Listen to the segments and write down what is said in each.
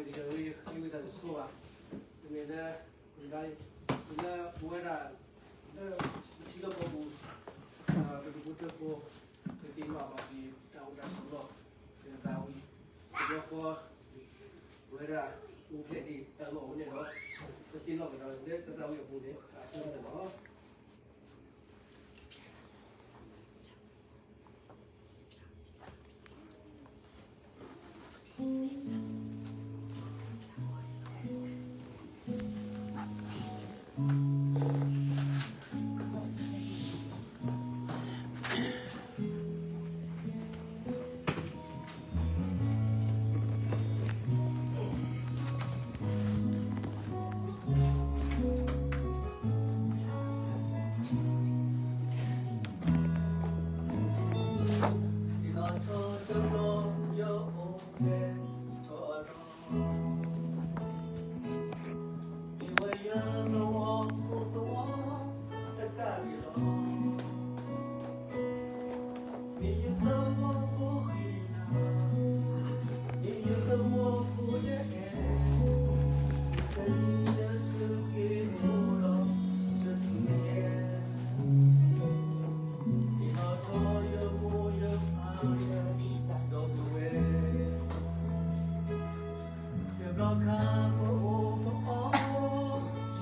ယဝဲယဃ့ဝံသးစူၤဘၣ်, တမ့ၢ်လၢ လၢပဝဲဒၣ် လၢပထံလီၢ်ကီၢ်ပူၤ ပတပူၤတဖိ ပသ့ၣ်နီၣ်ဘၣ်က့ၤတၢ်အိၣ်တၢ်ဆိးလီၢ် ဒီးသးဝံၣ် တဘျီဃီ ပဝဲဒၣ် အိၣ်ဖျဲၣ်ဒံးတၢ်လီၢ်အဝဲန့ၣ်ဒီး ပသ့ၣ်နီၣ်ကဒီးလၢပသးဝံၣ်အပူၤန့ၣ် အဃိ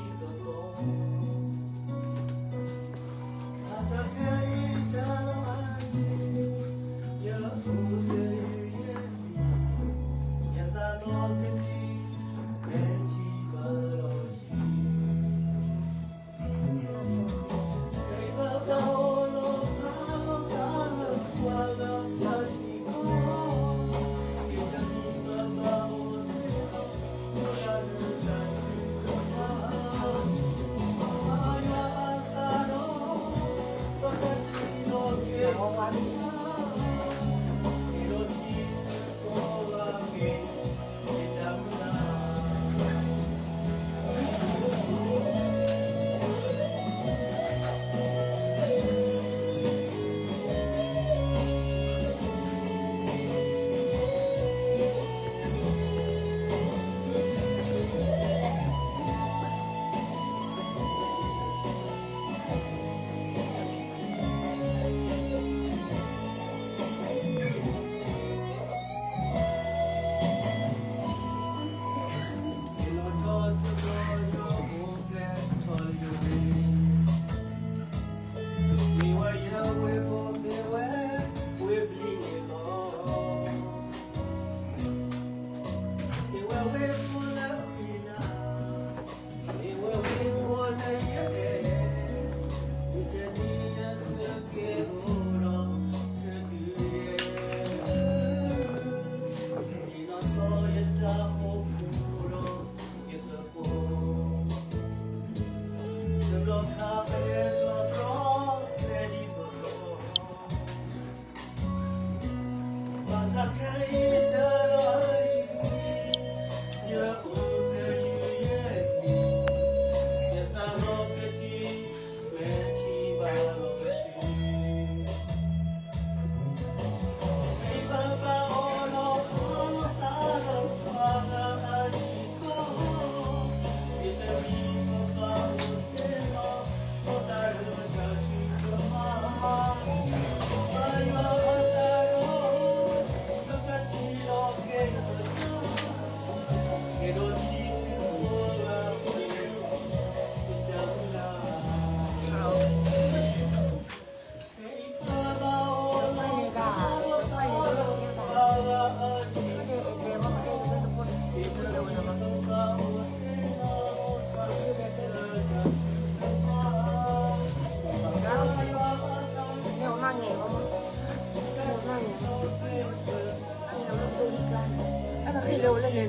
န့ၣ်လီ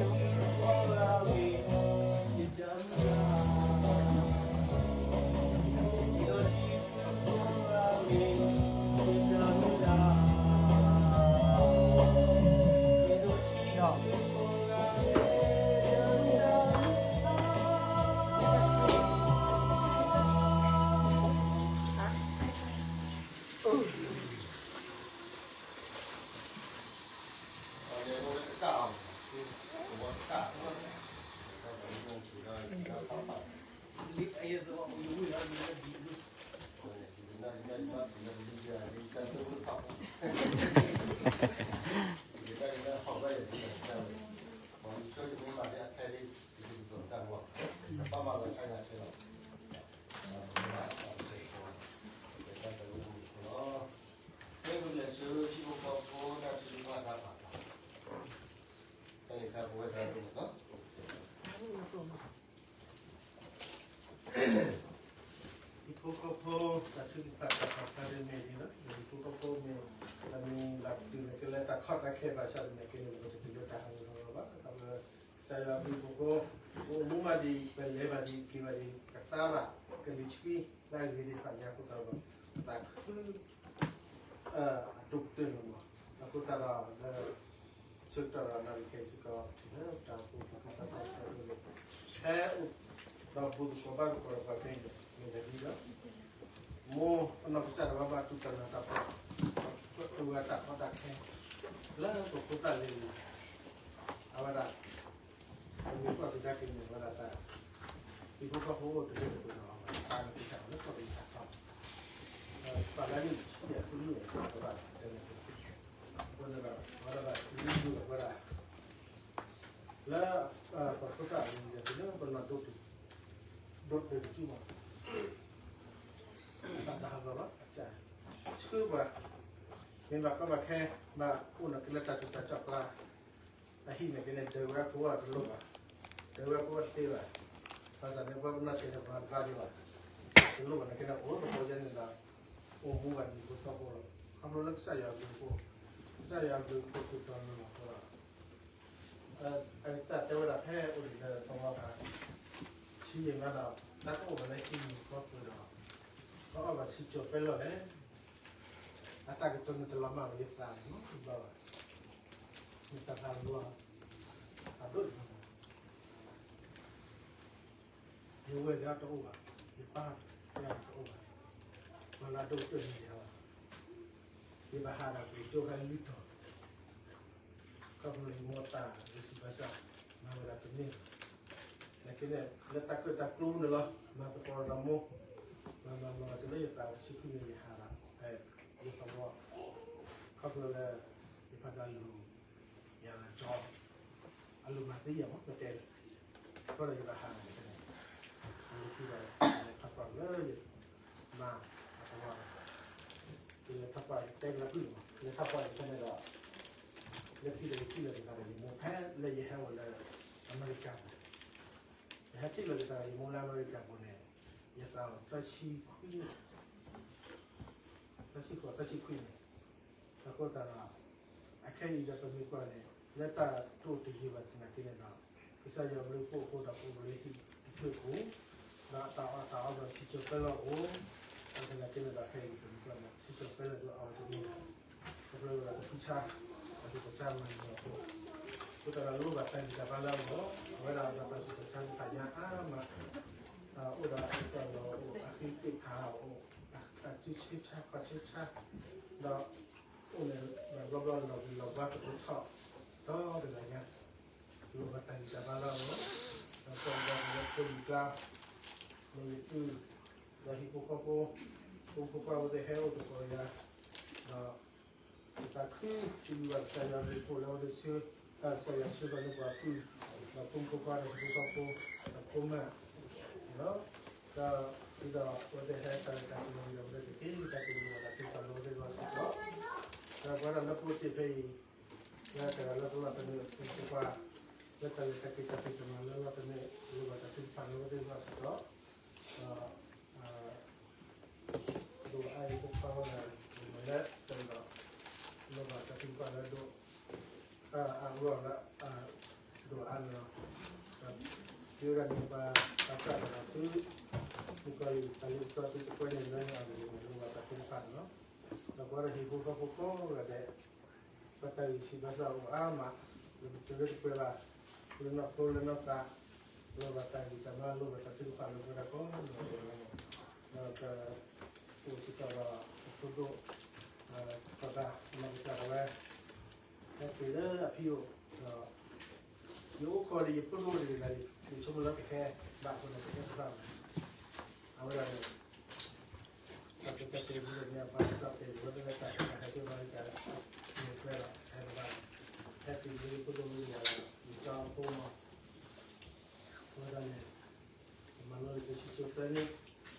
ၤ. ဟံၣ်ဖိဃီဖိ တၢ်ထုကဖၣ်တၢ်ပာ်ဖျါန့ၣ်မ့ၢ်ဂ့ၤလီၤ, ဟံၣ်ဖိဃီဖိမ့ၢ် တမ့ၢ်ဘၣ်တုၤလၢကလဲၤတၢ်ခီတၢ်ခဲဘၣ်ဆၣ်သနာ်က့န့ၣ် ပကတတုၤလၢတၢ်ဟးဂူာ်ဟးဂီၤဘၣ်, ခီဖျိ ကစၢ်ယွၤအဘျုးအဖှိၣ်အဃိ ပအိၣ်မူဘၣ်ဒံး ပလဲၤဘၣ်ဒံး က့ၤဘၣ်ဒံး ကသါဘၣ် ကလံၤဆှံ လၢအဂ့ၤသ့ၣ်တဖၣ်ညါအဃိသတးဒီး ပသးခု အဒိၣ်ကတၢၢ်န့ၣ်လီၤ. အဃိသတးဒီးလၢ ဆၢကတီၢ်ဒီးနီၢ်ကီၢ်ခဲအံၤစ့ၢ်ကီး တုၤလၢတၢ်အိၣ်ဖှိၣ်သးတၢ်ဖဲအံၤန့ၣ် ဟဲအိၣ်ဒီးဘူၣ်သကိးဘါသကိးဒီးပှၤဖဲအံၤန့ၣ် မ့ၢ်တၢ်ဒ်ဒီး မိၢ်အနီၢ်ကစၢ်ဒၣ်ဝဲဘၣ်တူၢ်တၢ်နးတၢ်ဖှီၣ် တူၢ်ဝဲတၢ်ကီတၢ်ခဲ လၢပဖိသၣ်လံၤလံၤ အဝဲဒၣ် ပမ့ၢ်ကွၢ်ကဒါက့ၤန့ၣ်ဝဲဒၣ်တၢ် ဟံၣ်ဖိဃီဖိအိၣ်တဂ့ၤတပှဲၤဒီး အဝဲသးန့ၣ်ကစၢ်လၢကီၢ်ပယီၤတၢ်ခီ ပှၤလၢန့ၣ်ဆံယဲၢ်ဆံနွံန့ၣ် ပှၤတဘၣ်တဲန့ၣ် အဃိန့ၣ်ဒီး ပှၤတဘၣ်သံဒိၣ်ဝဲဒၣ် လၢ ပှၤဖိသၣ်အံၤန့ၣ် ပနီၢ်ဒိၣ်တုာ် ဒိၣ်တုာ်တစုမး တၢ်တၢ်ဟးဂီၤဘၣ် အကစၢ် ဆှၢပှၤ မ့ၢ်ဘၣ်ကီဘၣ်ခဲ ဘၣ်အိၣ်နီၢ်ကီၢ်လၢတၢ်သူၣ်တၢ်ကၠီၣ်ပျါ အဟံၣ်န့ၣ်က့န့ၣ် ဒၢးဝဲကိးဂၤတလိၣ်ဘၣ်, ဒၢးဝဲကိးဂၤတသ့ဘၣ်, ဘၣ်ဆၣ်န့ၣ် ပှၤပနီၢ်ဆဲးန့ၣ် ပှၤတဘၣ်သ့ဘၣ်, တလိၣ်ဘၣ်န့ၣ်က့န့ၣ် အိၣ်သကိးယဲန့ၣ်ဒီး အိၣ်မူဘၣ်ဒ်သိးသိးလီၤ, ခီဖျိလၢကစၢ်ယွၤအဘျုးအဖှိၣ်, ကစၢ်ယွၤအဘျုးအဖှိၣ်သူၣ်တီမုၢ်လီၤအဃိဒီး အတၢ်တဲဝဲဒၣ်ဖဲအိၣ်ဒံးလၢသဝီခါ, ဆံးယံာ်မးဒီး တၢ်ကအိၣ်ဘၣ်လၢဟံၣ်မုၢ်ခီပူၤဒီး ကအီၣ်ဘၣ်စံၣ်ကၠီၣ်ပဲလီၢ်လဲၣ်, အတၢ်ကတိၤန့ၣ်တလီၤမၢ်ဝဲယသးန့ၣ်မး တဘျီဘၣ်, မ့ၢ်တၢ်သးလီၤ, အဒိၣ်န့ၣ် ယဝဲၢ်လၢတအိၣ်ဘၣ်, ယပၢ်လၢတအိၣ်ဘၣ်, ပှၤလၢအဒိၣ်ကတၢၢ်န့ၣ်ယၤဘၣ်, ယဘၣ်ဟးဒီးပကၠိဖဲလွံၢ်တီၤ, ခီဖျိလၢယမိၢ်သးလၢစံးဘၣ်ဆၣ်, မၤဝဲဒၣ်တန့ၢ်ဘၣ်, နာ်က့န့ၣ် လၢတၢ်ကၢၣ်တၢ်ကျူန့ၣ်လီၤ, မၤသကိးဒီးမိၢ်, မၤမၤမၤတုၤလၢယသးဆံခွံန့ၣ် ယဟးဒီး ဖဲယသဝီ, ခီဖျိလၢ ယဖးဒၣ်လူၤ ယၤလၢကၠီ အလိၣ်မၤသံယၤမး ပတဲလၢ ဃိဒီးယဘၣ်ဟးန့ၣ်ဖဲန့ၣ်, အလိၣ်ခံဒီး လဲၤထီၣ်ပှၢ်လၢယ မၤအသဝီဒီး ယလဲၤထီၣ်ပှၢ်ယတဲကလၢာ်ကွံာ်မး လဲၤထီၣ်ပှၢ်ယဖဲန့ၣ်ဒီး လၢခံဒီးယထံၣ်လိာ်က့ၤသးဒီးယမိၢ်ဖဲလၢယဟဲအိၣ်လၢအမဲရကၤပူၤ, ယဟဲထံၣ်လိာ်က့ၤသးဒီးယမိၢ်လၢအမဲရကၤပူၤန့ၣ် ယသးအိၣ်သၢဆံခွံနံၣ် သၢဆံဃိး သၢဆံခွံန့ၣ်, အဃိသတးဒီး အခဲအံၤဒီးပမ့ၢ်ကွၢ်န့ၣ် လၢတၢ်တအိၣ်တယံၤဘၣ်သနာ်က့န့ၣ်ဒီး ကစၢ်ယွၤအဘျုးအဖှိၣ်အဃိဒီးပအိၣ်လၢဟံၣ်တဖျၢၣ်ပူၤ, ဒီးအတၢ်အီၣ်တၢ်အီဒီးစံၣ်စိၤပၢလီၢ်အိၣ်, ဒီးသနာ်က့န့ၣ်ဒီးခဲအံၤပမ့ၢ်ကွၢ်န့ၣ် စံၣ်စိၤပၢလီၢ်ဒိၣ်အီၣ်ဝဲတန့ၢ်ဘၣ်, ခီဖျိလၢတၢ်ဆူးဆါ, တၢ်ဆူးတၢ်ဆါမၤန့ၢ်အဃိ, အဃိသတးဒီးလိၣ်ဘၣ်တၢ်ဂံၢ်တၢ်ဘါလၢအဂီၢ်, အဝဲဒၣ်ဒီးတၢ်ဆူးတၢ်ဆါသ့ၣ်တဖၣ်ညါအါမး အိၣ်ဒီးအကလီၢ်အိၣ်, အဃံသ့ၣ်ဖးအိၣ်, အစုဆံဆါခီၣ်ဆံဆါ, ဒီးအိၣ်န့ၣ် ဘျီဘျီလီၤဘှံးလီၤဘှါသကိးထီၣ်, ဒီတဂၤညါ, လိၣ်ဘၣ်တၢ်ဂံၢ်တၢ်ဘါလၢအဂီၢ်, ဒီးကီၢ်ဒီးလၢဖိလံၤကျါ, လၢယပုၢ်, ဒီးဟံၣ်ဖိဃီဖိ, ဖိဖိခွါဝဲသ့ၣ်ဟဲအိၣ်သကိးယၤ, ဒီး ယသးခုစံးဘျုးဘၣ်ကစၢ်ယွၤ ဘျုးဖှိၣ်လၢအဝဲသ့ၣ်ဆှၢ, ကစၢ်ယွၤဆှၢဘၣ်လၢပှၤပုၢ်, ဒီးဖိမုၣ်ဖိခွါဒီးဟံၣ်ဖိဃီဖိ, ဒီးဖိမုၣ်, ဒီး ဒ်သိးအဝဲသ့ၣ်ဟဲစးလၢတၢ်ကလုၢ် ဒီးအဝဲသ့ၣ်ကသ့တၢ်ကလုၢ် ဒီးတၢ်ထုကဖၣ်လၢအဝဲသ့ၣ်အဂီၢ်စ့ၢ်ကီး, ဒီးပဝဲဒၣ်လၢပအိၣ်တ့ၢ်ဖဲအံၤ, လၢတဂၤလၢ်လၢ်တမ့ၢ် ဖိမုၣ်ဖိခွါ, လၢတၢ်လဲၤတၢ်က့ၤတၢ်ဖံးတၢ်မၤလၢ်လၢ်တမ့ၢ် လိၣ်ဘၣ်တၢ်ထုကဖၣ်လၢအဝဲသ့ၣ်အဂီၢ်စ့ၢ်ကီး, ဒီး ဒိၣ်အါအံၤ ဖိခွါဝဲဒၣ် မ့ၢ်လၢတၢ်ဒီး လိၣ်ဘၣ်တၢ်ထုကဖၣ်လၢဒိၣ် အါအါဂီၢ်လၢ ဒိၣ်အါန့ၣ်လီၤ. ဒီး ဒ်ဝဲဒၣ်န့ၣ် ပှၤသးစၢ်ဒီးသု မုၣ်ကီၤလံၢ် တၢ်လ့ပစီသုတကွဲန့ၣ်လၢန့ၣ်အဂ့ၢ်န့ၣ် လိၣ်ဘၣ်တၢ်ထုကဖၣ်န့ၣ်လီၤ. ဒီးပဝဲဒၣ်ဟံၣ်ဖိဃီဖိကိးဂၤဒဲး ပတၢ်ဂံၢ်စၢ်ဘါစၢ်အိၣ်အါမး, လၢပတုၤလၢတပှဲၤဘၣ်, လၢနီၢ်ခိလၢနီၢ်သး, လိၣ်ဘၣ်တၢ်ဂံၢ်တၢ်ဘါ လိၣ်ဘၣ်တၢ်ထုကဖၣ်လၢပဝဲဒၣ်ကိးဂၤဒဲးလီၤ. ဒီးပအိၣ်စ့ၢ်ကီးဒီး ပဖိဒိၣ် ပသး နီၢ်ကစၢ်ဒၣ်ဝဲ ဟဲက့ၤလၢအဖံအိၣ်, ဒီး ယအိၣ်ခိးဒီးယဖိဒိၣ်တဂၤအံၤ ယဆိကမိၣ်လၢကဟဲဘၣ်အဃိန့ၣ် ကဟဲတဘၣ်ဘၣ်, အဝဲဒၣ်န့ၣ် တၢ်ကတဲာ်ကတီၤ မ့ၢ်ပှၤစံးထီၣ်ပတြၢၤဝဲလၢတၢ်ကဟဲက့ၤဘၣ်လၢတၢ်မ့ၢ်ပှဲၤဒီး ဟဲကဘၣ် ဟဲတုၤလၢဖိဒိၣ်မုၣ်တဂၤဒီး ယကၠီဖိမး, အဃိသတးန့ၣ် မၤလိလံာ်စီဆှံကၠိသၢနံၣ်,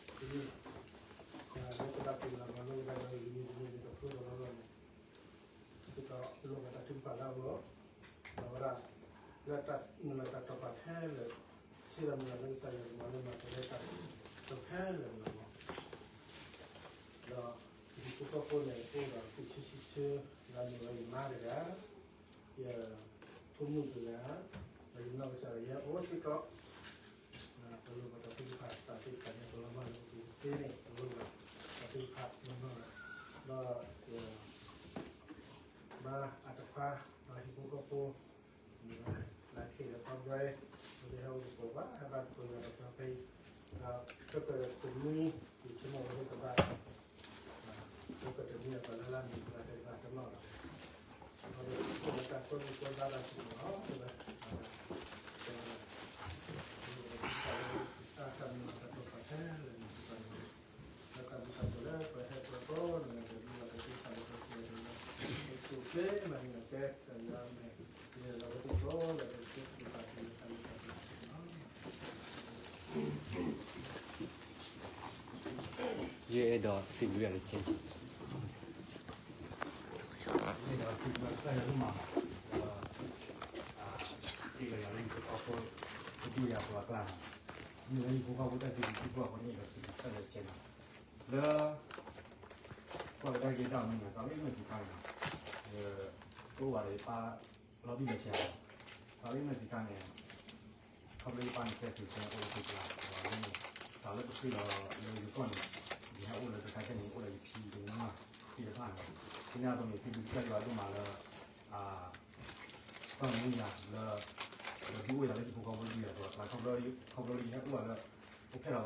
တနံၣ် လၢကဘၣ်က့ၤလီၤမၤလိကဒါဒီး ယမ့ၢ်တမ့ၢ်လၢတဖျိဒီးလီၤလီၤန့ၣ် စ့ၢ်ကီးလိၣ်ဘၣ်တၢ်ထုကဖၣ်လၢအဂီၢ်, ဒီးဝဲဒၣ် လၢတၢ်မုၢ်လၢ်တၢ်တီၢ်ပာ်ခဲလၢာ်, ဆ့ဒီးမုၢ်လၢ်လၢကစၢ်ယွၤကမၤလၢမၤပှဲၤလၢတၢ်တီၢ်ခဲလၢာ်န့ၣ်လီၤ. ဒီးယဟံၣ်ဖိဃီဖိန့ၣ် အိၣ်ဒီးသုးဆၢဆံဆၢ လၢမ့ၢ်ဝဲယမါတဂၤ, ယဖိမုၣ်တဂၤ, ဒီးယနီၢ်ကစၢ်ဒီးယဲအိၣ်စ့ၢ်ကီး ပလိၣ်ဘၣ်တၢ်ထုကဖၣ်သ့ၣ်တဖၣ်န့ၣ် ပလီၤမၢ်လၢပပူၤသ့န့ၣ် ပလိၣ်ဘၣ်တၢ်ထုကဖၣ်လီၤမၢ်လီၤ. ဒီး ဘါအတခွါ ဒီးဟံၣ်ဖိဃီဖိ မ့ၢ်လၢခံဒီးခီဖျိ ပတဟဲအိၣ်သကိးဘၣ် ဟဲဘၣ်သကိးယွၤဒီးပှၤဖဲအံၤ, ဒီးခဲကတမံၤ ယဆိကမိၣ်ဝဲသ့ၣ်တဖၣ် ခဲကတမံၤအပှၤလၢ်လၢ်မ့ၢ်ပှၤသ့ၣ်တဖၣ်တနီၣ်လီၤ. ဒီးတၢ်ကွဲမုာ်ကွဲဘါတၢ်စူၢ်လီၤလၢ တၢ်မ့ၢ်တၢ်တီပှၤခဲလၢာ်န့ၣ် စ့ၢ်ကီးန့ၣ် လၢတၢ်မ့ၢ်တၢ်တီလၢပှၤဟဲပှၤကိးန့ၣ် ဒီးဒ်သိးကသ့ၣ်ညါလီၤကဲ ကစၢ်ယွၤမ့ၢ် ယဲလီၤဝဲသ့ၣ်ကိးလၢတၢ်ကသ့ၣ်ညါလီၤကဲ တၢ်မ့ၢ်တၢ်တီလၢပှၤဟဲပှၤကိးန့ၣ်လီၤ. ယအဲၣ်ဒိးစံးဘျုးယွၤတက့ၢ်. ယအဲၣ်ဒိးစံးဘျုးကစၢ်ယွၤဒိၣ်မး, ဒီး တ့လီၤယၤလၢဟံၣ်ဖိဃီဖိ ကဒုးယၤပှၤကျါန့ၣ်, မ့ၢ်လၢဟံၣ်ဖိဃီဖိတၢ်စံးဘျုးစံးဖှိၣ်အဃိန့ၣ် ယအဲၣ်ဒိးစံးဘျုးကစၢ်ယွၤတက့ၢ်န့ၣ်, လၢ ကွၢ်ကဒါက့ၤတၢ်မူန့ၣ် စးလၢမုၢ်ဆ့ၣ်ခါန့ၣ်, ယကအိၣ်ဝဲဒီးယပၢ် လီၤတံၢ်လီၤဆဲး, စးလၢမုၢ်ဆ့ၣ်ခါန့ၣ် ခီဖျိယပၢ်န့ၣ် ကဲသုးကဲအိၣ်သုးကျါ ဒီးန့ၣ် စးလၢပဃ့လီၤလၢယကီၢ်န့ၣ် ယဟဲအိၣ်လၢတခါခဲန့ၣ် အိၣ်ဒီးယဖံယမါသ့ၣ်တဖၣ်န့ၣ်, ဒ်န့ၣ်အသိးန့ၣ် စံးဘျုးကစၢ်ယွၤဒိၣ်မးလၢ ပၢ်မူယၤလၢ ဒီးဒုးအိၣ်ယၤလၢဟံၣ်ဖိဃီဖိဒုးယၤအကျါ ခီဖျိလၢယဟဲအိၣ်လၢ အိၣ်ဖျဲၣ်လီၤဝဲလၢဟံၣ်ဖိဃီဖိလၢ အသ့ၣ်ညါကစၢ်ယွၤ ခီဖျိလၢကစၢ်ယွၤအတၢ်ပၢဆှၢယၤပှၤန့ၣ် ယထံၣ်သ့ၣ်ညါအီၤကစၢ်ယွၤ, စးလၢမုၢ်ဆ့ၣ်ခါန့ၣ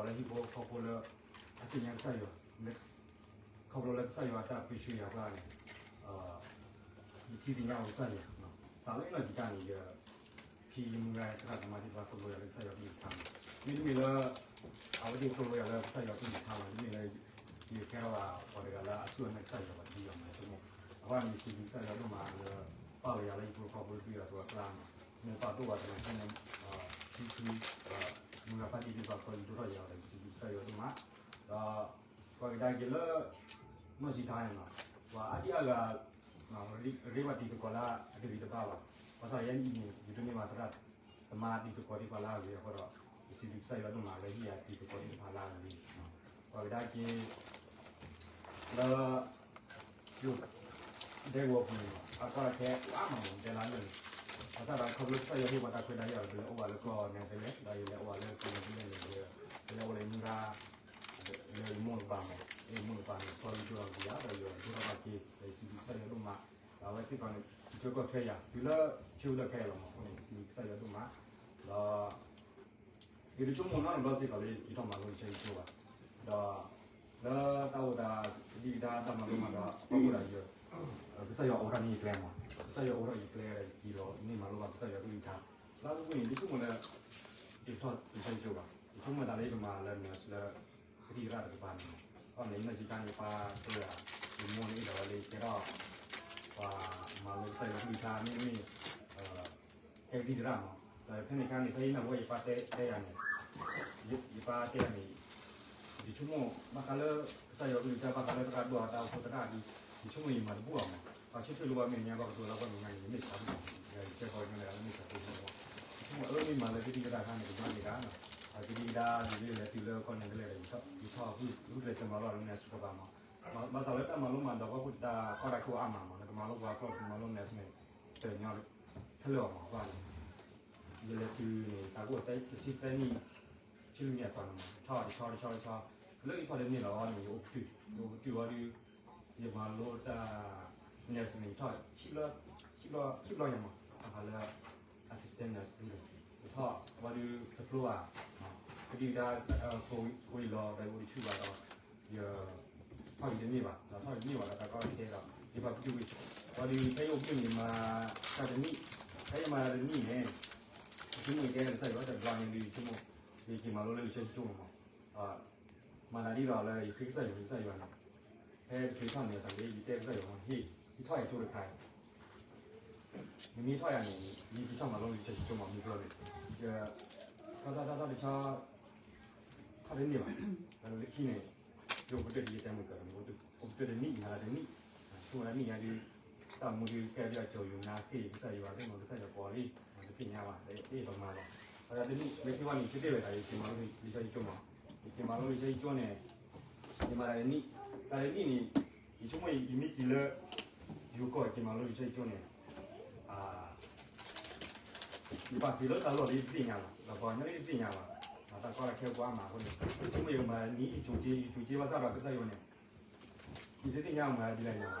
် ယ ဖံယမါသရၣ်သမါသ့ၣ်တဖၣ်သိၣ်လိယၤလၢကစၢ်ယွၤကလုၢ်ကထါန့ၣ်, မ့တမ့ၢ်လၢ အဝဲသ့ၣ်သိၣ်လိယၤလၢကစၢ်ယွၤကလုၢ်ကထါဘၣ်, မ့မ့ၢ်လၢ ယကဲထီၣ်ဘၣ်ပှၤတဂၤလၢအစူၢ်အနာ်ကစၢ်ယွၤဘၣ်တဘျီယၤမးဆိကမိၣ်, အဃိန့ၣ် ယစံးဘျုးကစၢ်ယွၤဒိၣ်မးလၢ ပၢ်ဝဲယၤလၢဟံၣ်ဖိဃီဖိဒုးယၤအကျါန့ၣ်, မ့ၢ်ပၢ်သိၣ်ဝဲသနာ်က့န့ၣ် ထံဖု မုၢ်ဂၤဖါတံၢ်သ့ၣ်တဖၣ် ကီၢ်ယူၤဒိၣ်ထီၣ်ယၤဒီး ယစံးဘျုးကစၢ်ယွၤဒိၣ်မး, ဒီး ကွၢ်ကဒါက့ၤလၢ နီၢ်ဆံးခါန့ၣ်နီၤ, ပှၤအါဒံအါဂၤ ရ့ဝဲတံၤသကိးလၢအတဂ့ၤတဘၣ်ဘၣ်, ဘၣ်ဆၣ်ယဲအံၤန့ၣ် ယဒိးန့ၢ်ဘၣ်သရၣ်သမါတံၤသကိးသ့ၣ်တဖၣ်လၢအဂ့ၤအဃိဒီး ယစံးဘျုးကစၢ်ယွၤဒိၣ်မးလၢဟ့ၣ်ယၤတံၤသကိးသ့ၣ်တဖၣ်လၢအဂ့ၤ, ကွၢ်ကဒါက့ၤ လၢ ဒဲကဝီၤပူၤန့ၣ် အကွၢ်တၢ်ခဲအါမးမး တဲလၢလၢာ်န့ၣ်, ဘၣ်ဆၣ်ဒီးခီဖျိကစၢ်ယွၤဟ့ၣ်ပှၤတၢ်ခွဲးတၢ်ယာ်ဒီး ပလဲၤအိၣ်ဝဲလၢကီၢ်နဲသလဲၣ် ဒီးယလဲၤအိၣ်ဝဲလၢကီၢ်နဲသလဲၣ်န့ၣ် ယလဲၤအိၣ်လၢယမုၢ်ဂၤ လၢယမိၢ်တပၤမး, ယမိၢ်တပၤန့ၣ် ကီၢ်ယူၤဒိၣ်ထီၣ်က့ၤယၤ ဒီးယဒိၣ်ထီၣ်ဘၣ်က့ၤ ဒီးယစံးဘျုးကစၢ်ယွၤဒိၣ်မး, ဒီးအဝဲစ့ၢ်ကီးန့ၣ် ယကၢၢ်ခွဲးယာ် တုၤလၢဆၢကတီၢ်ခဲအံၤလီၤမးအဃိန့ၣ် ယစံးဘျုးကစၢ်ယွၤဒိၣ်မး, ဒီး ယတဆိကမိၣ်နီတဘျီစ့ၢ်ကီးလၢ ယကထီၣ်မၤလိလံာ်စီဆှံကၠိဘၣ်, ဒီး လၢတၢ်အိၣ်သး ကဒံကဒါတၢ်မၤလိမၤဒိး အဖီခိၣ်ဒီးယ ကစၢ်ယွၤအိးထီၣ်န့ၢ်ယကျဲမး, ကစၢ်ယွၤအိးထီၣ်ယကျဲဒီး ယက့ၤလီၤန့ၢ်မၤလိဘၣ်ကစၢ်ယွၤကလုၢ်ကထါ, လၢအပူၤကွံာ်န့ၣ် ယဆိကမိၣ်လၢ ယကထီၣ်လံာ်စီဆှံကၠိဘၣ်, ယဆိကမိၣ်သးလၢယကမၤလၢ nurse လၢ ကသံၣ်သရၣ်တကပၤန့ၣ်မး, အဃိန့ၣ် ယနီၢ်ဆံးခါန့ၣ် ယပၢ်တဲယၤ ယမိၢ်န့ၣ်အဲၣ်ဒိးဝဲလၢယကဲထီၣ် ပှၤမၤလိကစၢ်ယွၤကလုၢ်ကထါ မ့တမ့ၢ် ကဲကသံၣ်သရၣ်မး, ဒီးဖဲန့ၣ်အခါန့ၣ် ဖဲယနၢ်ဟူဝဲယပၢ်တဲယၤန့ၣ်, ယပၢ်တဲယၤန့ၣ် ယဆိကမိၣ် ဘၣ်ဃးလၢ ကစၢ်ယွၤကလုၢ်ကထါ ဘၣ်ဃးလၢသရၣ်ဒိၣ်အတၢ်အိၣ်ဖှိၣ်သရၣ်ဒီး ယဆိကမိၣ်ယမၤတဘူၣ်အီၤမး, ပှၤဆၢထၢၣ်လၢပှၤမဲာ်ညါ ပှၤကတိၤလၢပှၤမဲာ်ညါန့ၣ် ယမ့ၢ်ဆှးဘူၣ်မး, ယကဲပှၤကညီတဂၤလၢမ့ၢ်ဆှးဘူၣ်မး, ယဆိကမိၣ်အၢမ့ၢ်မၤလၢကသံၣ်သရၣ်အခါန့ၣ် ကဘၣ်က့ၤဒၣ်နီၤ, အကသံၣ်ကဒါဒ်လဲၣ်လဲၣ်တုၤလၢကီၢ်နဲသလဲၣ်ဒီး ယထီၣ်ဂုာ်ကျဲးစၢးမၤလိလၢ nurse တကပၤမး, ဘၣ်ဆၣ်လၢတၢ်မၤလိမၤဒိးပှၤဖိတၢ်ကီတၢ်ခဲအိၣ်အါမးမး နကမၤလိပှၤကျီၢ် နကမၤလိ nurse န့ၣ် တညီ ဖဲလၢအီၤမး အဃိန့ၣ် ယလဲၤတုၤန့ၣ် တၢ်ကအိၣ်တဆံသၢနံၣ် ဆံလွံၢ်နံၣ်အစီၤန့ၣ်မး ထီၣ်တဆီတဆီတဆီ လၢယထီၣ်တန့ၢ်လီၤန့ၣ် ယအိၣ်ကတုာ် ယအိၣ်ကတုာ်ဝံၤဒီး ယမၤလိတၢ် nurse န့ၣ် ယထီၣ် ခံဘျီယၤမး ဘၣ်ဃးလၢ assistant nurse ဒ်န့ၣ် ယထီၣ်ဝံၤဒီး တဖျိဘၣ် ကဒံကဒါ ကိးဝံၤလီၤဒီး ယအိၣ်တဆူၣ်ဘၣ်ဒီး ယ ထီၣ်ယတန့ၢ်ဘၣ် ဒီးထီၣ်ယတန့ၢ်ဘၣ်ဒီး တၢ်ကီတၢ်ခဲဒီး ယပာ်ပတုာ်ဝံၤ ဝံၤဒီး ဖဲယအိၣ်ဘှံးန့ၣ် မၤတၢ်တနံၣ် ဖဲယမၤတၢ်တနံၣ်န့ၣ် ယဆိကမိၣ်ယကဲကစၢ်ယွၤတဘျီန့ၣ်ဒီး ယဆိကမိၣ် ယက့ၤမၤလိလၢလံာ်စီဆှံကၠိမး မၤသးဒ်သိးလၢယဃ့ကစၢ်ယွၤ ဃ့ကစၢ်ယွၤန့ၣ် ဖဲတချုးထီၣ်န့ၣ် တၢ်လၢယတဲကစၢ်ယွၤမ့ၢ်ဟ့ၣ် ဟ့ၣ်ထီၣ်ယၤကၠိတခါအံၤ, နမ့ၢ်ဟ့ၣ်ထီၣ်ယၤန့ၣ် ယက့ၤထီၣ်မၤလိလံာ်စီဆှံကၠိမး မုၢ်ကျိၤန့ၣ်, ထီၣ်တၢ်တၢ်တၢ်တဆီ ထီၣ်တန့ၢ်ဘၣ်, လၢခံန့ၣ် ယအိၣ်ကတၢၢ်ဒ်ယတဲမုၢ်ကၢၤန့ၣ် အိၣ်ကတၢၢ်တနံၣ် ယမၤလၢတနံၣ်, ဆိကမိၣ်တနံၣ်ညါဒ် တၢ်အိၣ်မူဒ်ကဲဒ်အကၠီၤယိၤနါ ဃ့ၢ်ကစၢ်ယွၤ သ့ၣ်နီၣ်ကစၢ်ယွၤကိးလံ, တသ့ၣ်ညါဘၣ် တအဲၣ်ဒိးမၤဘၣ်, ဒီးတနံၣ်လၢခံဝဲန့ၣ် တသ့ဝဲဒၣ် ယက့ၤမၤလိလံာ်စီဆှံကၠိမး, ယက့ၤမၤလိလံာ်စီဆှံကၠိန့ၣ် ယမၤတၢ်တနံၣ်, တၢ်တနံၣ်န့ၣ် ယဆိကမိၣ်ယမ့ၢ်က့ၤလၢ ယိၤကီၢ်က့ၤမၤလိလံာ်စီဆှံကၠိန့ၣ် ယပာ်က့ၤလၢတၢ်လီၢ်လၢယတသ့ၣ်ညါဘၣ်, ဒီးပှၤကညီလၢယတသ့ၣ်ညါဘၣ်, တၢ်ကီတၢ်ခဲပှၤအါမးအဃိန့ၣ် ယဆိကမိၣ်ယကမၤနံၣ်ယကၠိၤက့ၤ ယကၠိၤက့ၤဘၣ်ဆၣ်ဒီးကစၢ်ယွၤန့ၣ် ယတသ့ၣ်ညါမၤဒ်လဲၣ်န့ၣ်ဘၣ်,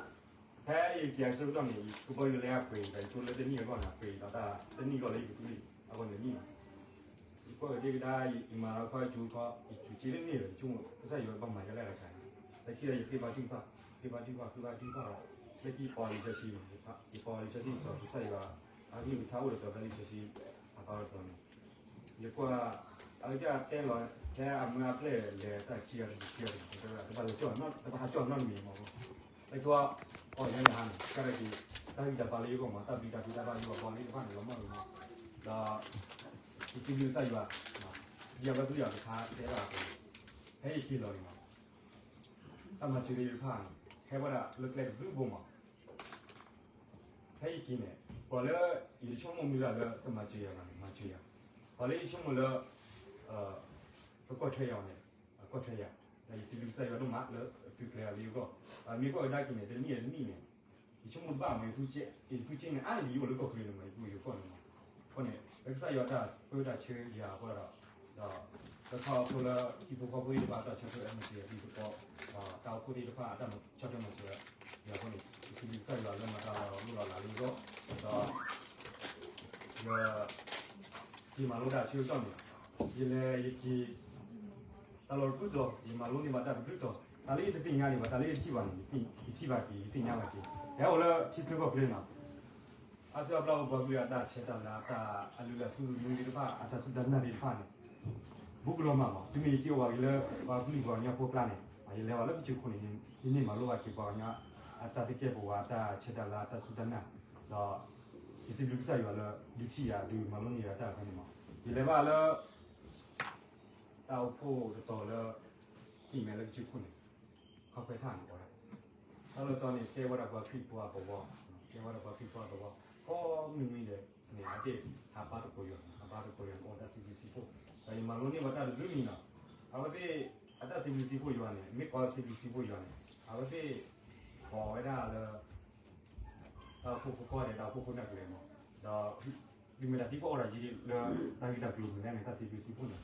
ဖဲယက့ၤအဆၢကတီၢ်န့ၣ် ကဘီယူၤလဲအပှ့ၤ ယကၠိၤလၢတနံၣ်အဂီၢ်န့ၣ် ပှ့ၤဒီးတၢ်တနံၣ်အဂီၢ်လၢယကသူလံအဂီၢ်န့ၣ်နံၣ်လီၤ ယကွၢ်က့ၤဒ်ကဒါ ယမၤလီၤခီယကၠိၤခီ ယကၠိၤက့ၤလၢန့ၣ်လီၤ ယဆိကမိၣ် ကစၢ်ယွၤဘၣ်မၤယၤလၢတခါန့ၣ်, လၢခံဒီးယဃ့ဘါထုကဖၣ်, ဃ့ဘါထုကဖၣ် ဃ့ဘါထုကဖၣ်ဒီး လၢခံယပိာ်လံာ်စီဆှံ, ယပိာ်လံာ်စီဆှံဒီးကစၢ်ယွၤ အဂံၢ်အဘါအိၣ်ဒီးပှၤလၢလံာ်စီဆှံ အသီတတီၤန့ၣ်, ယကွၢ် အဝဲဒၣ်တဲလီၤ ထဲအမၢအပျဲၢ်လဲၤတၢ်ခံဂၤတဘျီခံဂၤတဘျီ တဘၣ်လဲၤကၠီၣ် တဘၣ်ဟးကၠီၣ်နီတမံၤမး, လၢခံ အီၣ်ယၤန့ၣ်ဟါန့ၣ် ကဲဒၣ်က့ၤ တၢ်ဂံၢ်တၢ်ဘါလၢယဂီၢ်မး တၢ်ဘျုးတၢ်ဖှိၣ်တၢ်ဘၣ်ယိၣ်ဘၣ်ဘီလၢယတဖၣ်န့ၣ် လီၤမၢ်လီၤမး, ဒီး ယစံးဘျုးကစၢ်ယွၤ ဒ်အဝဲသ့ၣ်အတခါတဲဘၣ်အသိးန့ၣ်, ဖဲယက့ၤလီၤန့ၣ်မး တၢ်မၤစၢၤလၢယတဖၣ်န့ၣ် ဟဲဝဲဒၣ်လၢကျဲတဘျုးဘိမး, ဖဲယက့ၤန့ၣ် ပှၤလၢ ယတဆိကမိၣ်မုၢ်လၢ်လၢကမၤစၢၤယၤဘၣ်န့ၣ် မၤစၢၤယၤ, ပှၤလၢယဆိကမိၣ်လၢ ကကွၢ်ထွဲယၤအီၤန့ၣ် ကွၢ်ထွဲယၤ, ဒီးယစံးဘျုးကစၢ်ယွၤဒိၣ်မးလၢအသုးကျဲၤအီၤလၢယဂီၢ်, မ့ၢ်ကွၢ်ကဒါက့ၤန့ၣ် တနံၣ်အံၤတနံၣ်န့ၣ် ယဆိကမိၣ်တဘၣ်မး ယဖုက့န့ၣ် အံၤယအိၣ်လၢကီၢ်ချၢန့ၣ်မး ယပုၢ်ယကီၢ်န့ၣ်မး, အဃိန့ၣ် လၢကစၢ်ယွၤတၢ်ပၢတၢ်ဆှၢယၤအဃိဒီး ဒီး လၢခီဖျိလၢဟံၣ်ဖိဃီဖိသ့ၣ်တဖၣ်အတၢ်ဆၢထၢၣ်မၤစၢၤယၤသပှၢ်, ဒီးတၢ်အိၣ်ဖှိၣ်သ့ၣ်တဖၣ်အတၢ်ဆၢထၢၣ်မၤစၢၤယၤအဃိန့ၣ် ယစံးဘျုးကစၢ်ယွၤလၢမၤတၢ်လီၤမုၢ်လီၤလၤလၢယဂီၢ်, ဒီး ယ က့ၤမၤလိတၢ်ဆၢကတီၢ်န့ၣ် ယလဲၤယက့ၤ တၢ်လီၢ်တဘျုးတီၤ ယမၤလိန့ၢ်ဘၣ်တၢ်တဘျုးတီၤ, တၢ်လၢယတသ့ၣ်ညါန့ၣ်ဘၣ် တၢ်လၢယထံၣ်ဘၣ်န့ၣ် ယထံၣ်ဘၣ်က့ၤ ယသ့ၣ်ညါဘၣ်က့ၤ, ယဟဲအိၣ်လၢထံချၢကီၢ်ချၢန့ၣ် အါစုအါဘျီပှၤကလုာ်အတၢ်ဆဲးတၢ်လၤ အတၢ်အလုၢ်အလၢ်ဆူၣ်ဆူၣ်မုၢ်မုၢ်သ့ၣ်တဖၣ် အတၢ်စူၢ်တၢ်နာ်သ့ၣ်တဖၣ်န့ၣ် ဘူးကလီၤမးမး တုၤမ့ၢ်ယက့ၤအိၣ်ဘၣ်က့ၤလၢ ပှၤကလုာ်ပှၤကညီဖိကျါန့ၣ် ယလဲၤဘၣ်လၢပစိၤခိၣ်န့ၣ် ယန့ၢ်မၤလိဘၣ်က့ၤပှၤကညီ အတၢ်သကဲာ်ပဝး အတၢ်ဆဲးတၢ်လၤ အတၢ်စူၢ်တၢ်နာ် ဒီး ယစံးဘျုးကစၢ်ယွၤလၢ ဒုးထံၣ်ယၤ ဒုးမၤလိန့ၢ်ယၤတၢ်ဖဲန့ၣ်မး ယလဲၤဘၣ်လၢ တၢ်အိၣ်ဖှိၣ်တတီၤလၢ ဟံၣ်မဲလၢကစၢၢ်ခိၣ်န့ၣ် ခီဖျိထၣ်န့ၣ် တၢ်လၢတတီၤန့ၣ် ကဲဝဲဒၣ်ပှၤခရံာ်ဖိအသဝီ, ကဲဝဲဒၣ်ပှၤခရံာ်ဖိအသဝီ, ကိးမုၢ်နံၤဒဲးန့ၣ် အဝဲသ့ၣ်ဟးဘါသကိးယွၤ, ဟးဘါသကိးယွၤန့ၣ် အိၣ်တၢ်စံးဘျုးစံးဖှိၣ်, ဒီးယမၤလိန့ၢ်ဝဲတၢ်တဘျုးမံၤလီၤ. အဝဲသ့ၣ် အတၢ်စံးဘျုးစံးဖှိၣ်ယွၤန့ၣ် မ့ၢ်ကိးစံးဘျုးစံးဖှိၣ်ယွၤန့ၣ် အဝဲသ့ၣ် ကိးဝဲဒၣ်လၢ တၢ်အိၣ်ဖှိၣ်ဖိကိးဂၤဒဲး တၢ်အိၣ်ဖှိၣ်ဖိနၢ်ကျဲမး, ဒီး ဒ်မ့ၢ်တၢ်သံကွၢ်အိၣ်ဒီးယံၤလၢ တၢ်ဂ့ၢ်တၢ်ကျိၤမနုၤလဲၣ်န့ၣ် တၢ်စံးဘျုးစံးဖှိၣ်န့ၣ်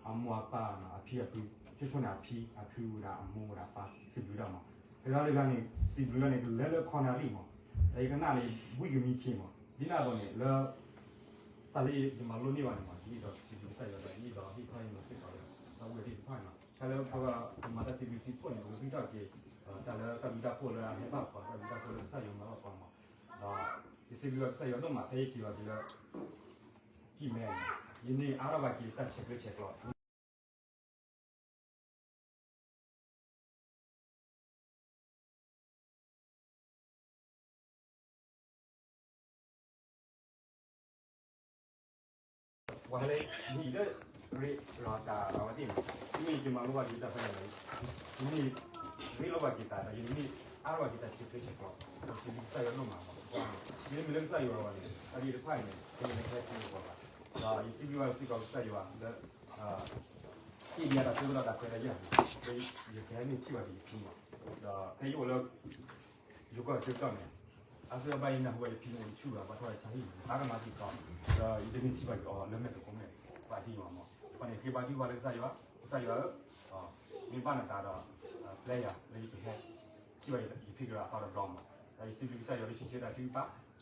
အမိၢ်အပၢ်န့ၣ် အဖံအဖု ဆိဆိန့ၣ် အဖံအဖုဝဲဒၣ်အမိၢ်ဝဲဒၣ်အပၢ် စံးဘျုးဒၣ်မး, တဂၤတဂၤန့ၣ် စံးဘျုးဒၣ်န့ၣ် ကလဲၤလၢခီနၣ်ရံၣ်မး, ဒီးယကနၣ်န့ၣ် ဘှံးကမံခ့မး, ဒ်န့ၣ်အသိးန့ၣ် လၢ တၢ်လၢယမၤလိန့ၢ်ဘၣ်န့ၣ်မး ယအဲၣ်ဒိးစံးဘျုးကစၢ်ယွၤဒီး ယအဲၣ်ဒိးဟ့ၣ်ခီဟ့ၣ်နီၤစ့ၢ်ကီးလၢ တၢ်အိၣ်ဝဲသ့ၣ်တဖၣ်န့ၣ်လီၤ. တၢ်လၢပှၤမၤတၢ်စံးဘျုးစံးဖှိၣ်န့ၣ် ပကသူၣ်ထီၣ်က့ၤ တၢ်လၢတၢ်ဘျုးတၢ်ဖှိၣ်လၢအဟဲဘၣ်ပှၤ တၢ်ဘျုးတၢ်ဖှိၣ်လၢကစၢ်ယွၤမၤဘၣ်ပှၤမး, ဒီး ယစံးဘျုးဘၣ်ကစၢ်ယွၤဒိၣ်မး ဖဲယက့ၤလီၤက့ၤလၢ ဟံၣ်မဲန့ၣ် ယန့ၢ်အါထီၣ်ဘၣ်က့ၤတၢ်ဆဲးကျၢဆဲးကျိး ပှၤဟဲလၢဟံၣ်လၢ ရ့လိာ်တၢ်အဝဲသ့ၣ်န့ၣ် မ့ၢ်ယမၤလိဘၣ်က့ၤတၢ်ဖဲန့ၣ်လီၤ. ယမ့ၢ်ရ့လိာ်ဘၣ်က့ၤတၢ်ဒီး ယမ့ၢ်အါထီၣ်ဘၣ်က့ၤတၢ်ဆဲးကျၢဆဲးကျိး ဒီးစံးဘျုးကစၢ်ယွၤဒိၣ်မးလီၤ. ယမ့ၢ်လၢကစၢ်ယွၤအဂီၢ်န့ၣ် တၢ်ဂ့ၢ်တဖၣ်အံၤန့ၣ် ယမ့ၢ်လၢဟဲက့ၤအဂီၢ်ဘၣ် ဒီးယစံးဘျုးဘၣ်စ့ၢ်ကီးကစၢ်ယွၤလၢ ဟ့ၣ်ဒံးယၤတၢ်ဆိကမိၣ်ဒီးတၢ်ခွဲးတၢ်ယာ်န့ၣ် ယကဟဲန့ၢ်ထံၣ်ဘၣ်က့ၤယဖံမး ဒီးဖဲယအိၣ်လၢ ယိၤကီၢ်ဆၢကတီၢ်န့ၣ် အါစုအါဘျီယနၢ်ဟူဘၣ်ယဖံန့ၣ်အိၣ်တဆူၣ်ဘၣ် ဘၣ်ထီၣ်ဝဲဆါဟံၣ်န့ၣ် အါကမၣ်စ့ၢ်ကီး ဒီးယတန့ၢ်ထံၣ်ဘၣ်က့ၤအီၤလၢမဲာ်သကိးမဲာ် ဘၣ်ဟ့ၣ်ယၤမး အဃိန့ၣ် ဃ့ဘါထုကဖၣ်လၢကစၢ်ယွၤ ကစၢ်ယွၤဧၢ မ့ၢ်ဘၣ်နသးဒီး ပျဲယၤလၢယကဟဲ ထံၣ်ဘၣ်ယဖံကလၢအသီတဘျီမး ဒီးယစံးဘျုးကစၢ်ယွၤလၢဆံဆၢတၢ်ထုကဖၣ် ဒီ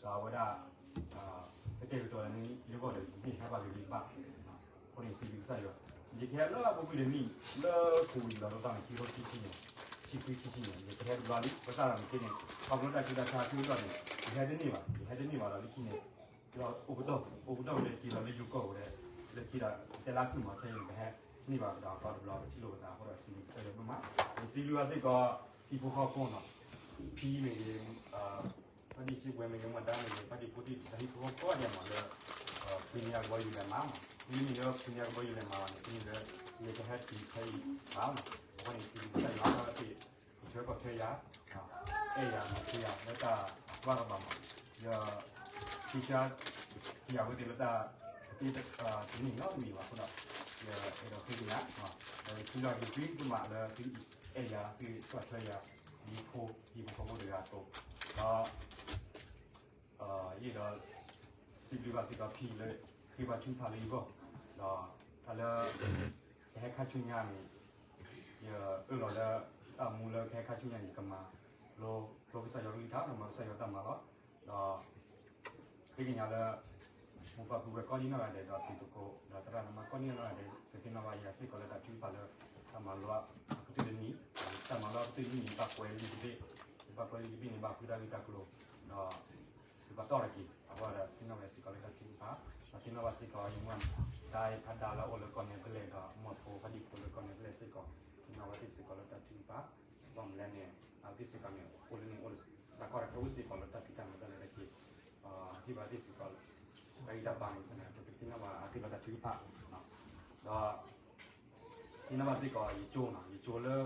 းအဝဲဒၣ် ပတဲာ်ကတီၤလၢန့ၣ် ယဂီၢ်ဒီးယမ့ၢ်ဟဲဘၣ်က့ၤလၢယဘၣ် အဃိန့ၣ် ယစံးဘျုးကစၢ်ယွၤ ယကဟဲလၢအပူၤကွံာ်တနံၣ် လၢခိၣ်ဝံၤလီၤဒိၣ်တီၢ်န့ၣ် ခံထိခံဆံန့ၣ် ခံခွံခံဆံန့ၣ် ယကဟဲတဘျီလံ ဘၣ်ဆၣ်ဒီးမ့ၢ်က့န့ၣ် ခီဖျိတၢ်ဆူးတၢ်ဆါအဆၢကတီၢ်န့ၣ် ယဟဲတန့ၢ်ဘၣ် ယဟဲတန့ၢ်ဘၣ်ဒီးလၢခံန့ၣ် ဒီးအိၣ်ကတီၢ် အိၣ်ကတီၢ်ဝဲလၢက့ၤလီၤလၢယိၤကီၢ်ဝဲဒၣ် လၢခံဒီး တဲလၢခုၣ်မး ခဲအံၤကဟဲန့ၢ်ဘၣ်ကဒီးအသီတဘျီ ပထံၣ်လိာ်ပသးအဃိဒီး စံးဘျုးကစၢ်ယွၤဒိၣ်မး ယစံးဘျုးဘၣ်စ့ၢ်ကီး ဟံၣ်ဖိဃီဖိနီၤ, ဖံမ့ၢ်ဂ့ၤ, ဖါတံၢ်စ့ဝဲမ့ၢ်ဂ့ၤ, မ့ၢ်ဒါမ့ၢ်ဂ့ၤ, ဖါတံၢ်ဖိတံၢ် တၢ်ဟံၣ်ဖိဃီဖိကိးဂၤဒဲးမးလၢ ဖုန့ၢ်အကဘီယူၤလဲၤမၤမး, မ့မ့ၢ်လၢဖုန့ၢ်အကဘီယူၤလဲၤမၤဘၣ်န့ၣ် ဖဲန့ၣ်လၢ ယကဟဲတုၤဖဲအံၤဘၣ်မး, အဃိန့ၣ် စံးဘျုးကစၢ်ယွၤလၢအသ့ၣ် ကဆှၢကီၢ်ဆၢယၤ, အဲၣ်ယၤ မၤဃုာ်ယၤ လၢတၢ်အကျါကဘၣ်မး, ယ ကစၢ် ယၤဝဲသ့ၣ်လၢတၢ် တသ့တန့ၢ်နီတမံၤဘၣ်အဃိဒီး ယအဲၣ်ဒိးဃ့ကညး ဒီးယစံးဘျုးက့ၤသုဒိၣ်မးလၢသုအဲၣ်ယၤ သုကီၢ်ဆၢယၤ ဒ်ဖိဟံၣ်ဖိဃီဖိတဂၤအသိး, ဒီး ယအဲၣ်ဒိး စံးဘျုးဘၣ်စ့ၢ်ကီးဖံလၢ ဃ့ဘါထုကဖၣ်လၢယဂီၢ်, ဒီးတၢ်လၢ ကဟဲခါဆူညါန့ၣ် ယအၢၣ်လီၤလၢ တၢ်မူလၢကဟဲခါဆူညါန့ၣ် ယကမၤလိဖျိကစၢ်ယွၤကလုၢ်ကထါ ဒီးမၤကစၢ်ယွၤတၢ်မၤလီၤ, ဒီး ဃ့ကညးလၢ မိၢ်ပၢ်ပုၢ်ဝဲၢ်ကိးဒံနီၢ်ဂၤဒဲး ဒီးတံၤသကိး ဒီးသရၣ်သမါကိးဒံနီၢ်ဂၤဒဲး ကသ့ၣ်နီၣ်ဘၣ်ယၤစ့ၢ်ကီးလၢတၢ်ထုကဖၣ်လၢ တၢ်မၤလိအကတၢၢ်တနံၤ, တၢ်မၤလိအကတၢၢ်တနံၤန့ၣ် ဘၣ်ကွဲးလံာ်တဘ့ၣ်, ယဘၣ်ကွဲးလံာ်တဘ့ၣ်န့ၣ် ဘၣ်ဃုတၢ်ဂ့ၢ်တၢ်ကျိၤ, ဒီး ယဘၣ်တီၢ်တက့ၢ်, အဃိဒီးသ့ၣ်နီၣ်ဘၣ်စ့ၢ်ကီးလၢတၢ်ထုကဖၣ်, ဒီးသ့ၣ်နီၣ်ဘၣ်စ့ၢ်ကီး ယမိၢ်ဒါဖးဒါလၢအိၣ်လၢကီၢ်နဲၣ်သလဲၣ် ဒီးမိၢ်ဖိဖါတံၢ်ဖိလၢကီၢ်နဲၣ်သလဲၣ်စ့ၢ်ကီး, သ့ၣ်နီၣ်ဘၣ်သ့ၣ်စ့ၢ်ကီးလၢတၢ်ထုကဖၣ်, ဘၣ်မနုၤလဲၣ်န့ၣ် အဝဲသ့ၣ်စ့ၢ်ကီးန့ၣ် အိၣ်လၢန့ၣ်အိၣ်လၢ တၢ်ကီတၢ်ခဲအိၣ်စ့ၢ်ကီးလၢတၢ်ဖံးတၢ်မၤတၢ်လဲၤတၢ်က့ၤ, ဟ့ၣ်ဘၣ်သ့ၣ်စ့ၢ်ကီး တၢ်ဂံၢ်တၢ်ဘါန့ၣ် ပကသ့ၣ်နီၣ်ဘၣ်အသ့ၣ်လၢတၢ်ထုကဖၣ်, ဒီး သ့ၣ်နီၣ်ဘၣ်စ့ၢ်ကီး ယကၠိနီၤ, ယကၠိလၢ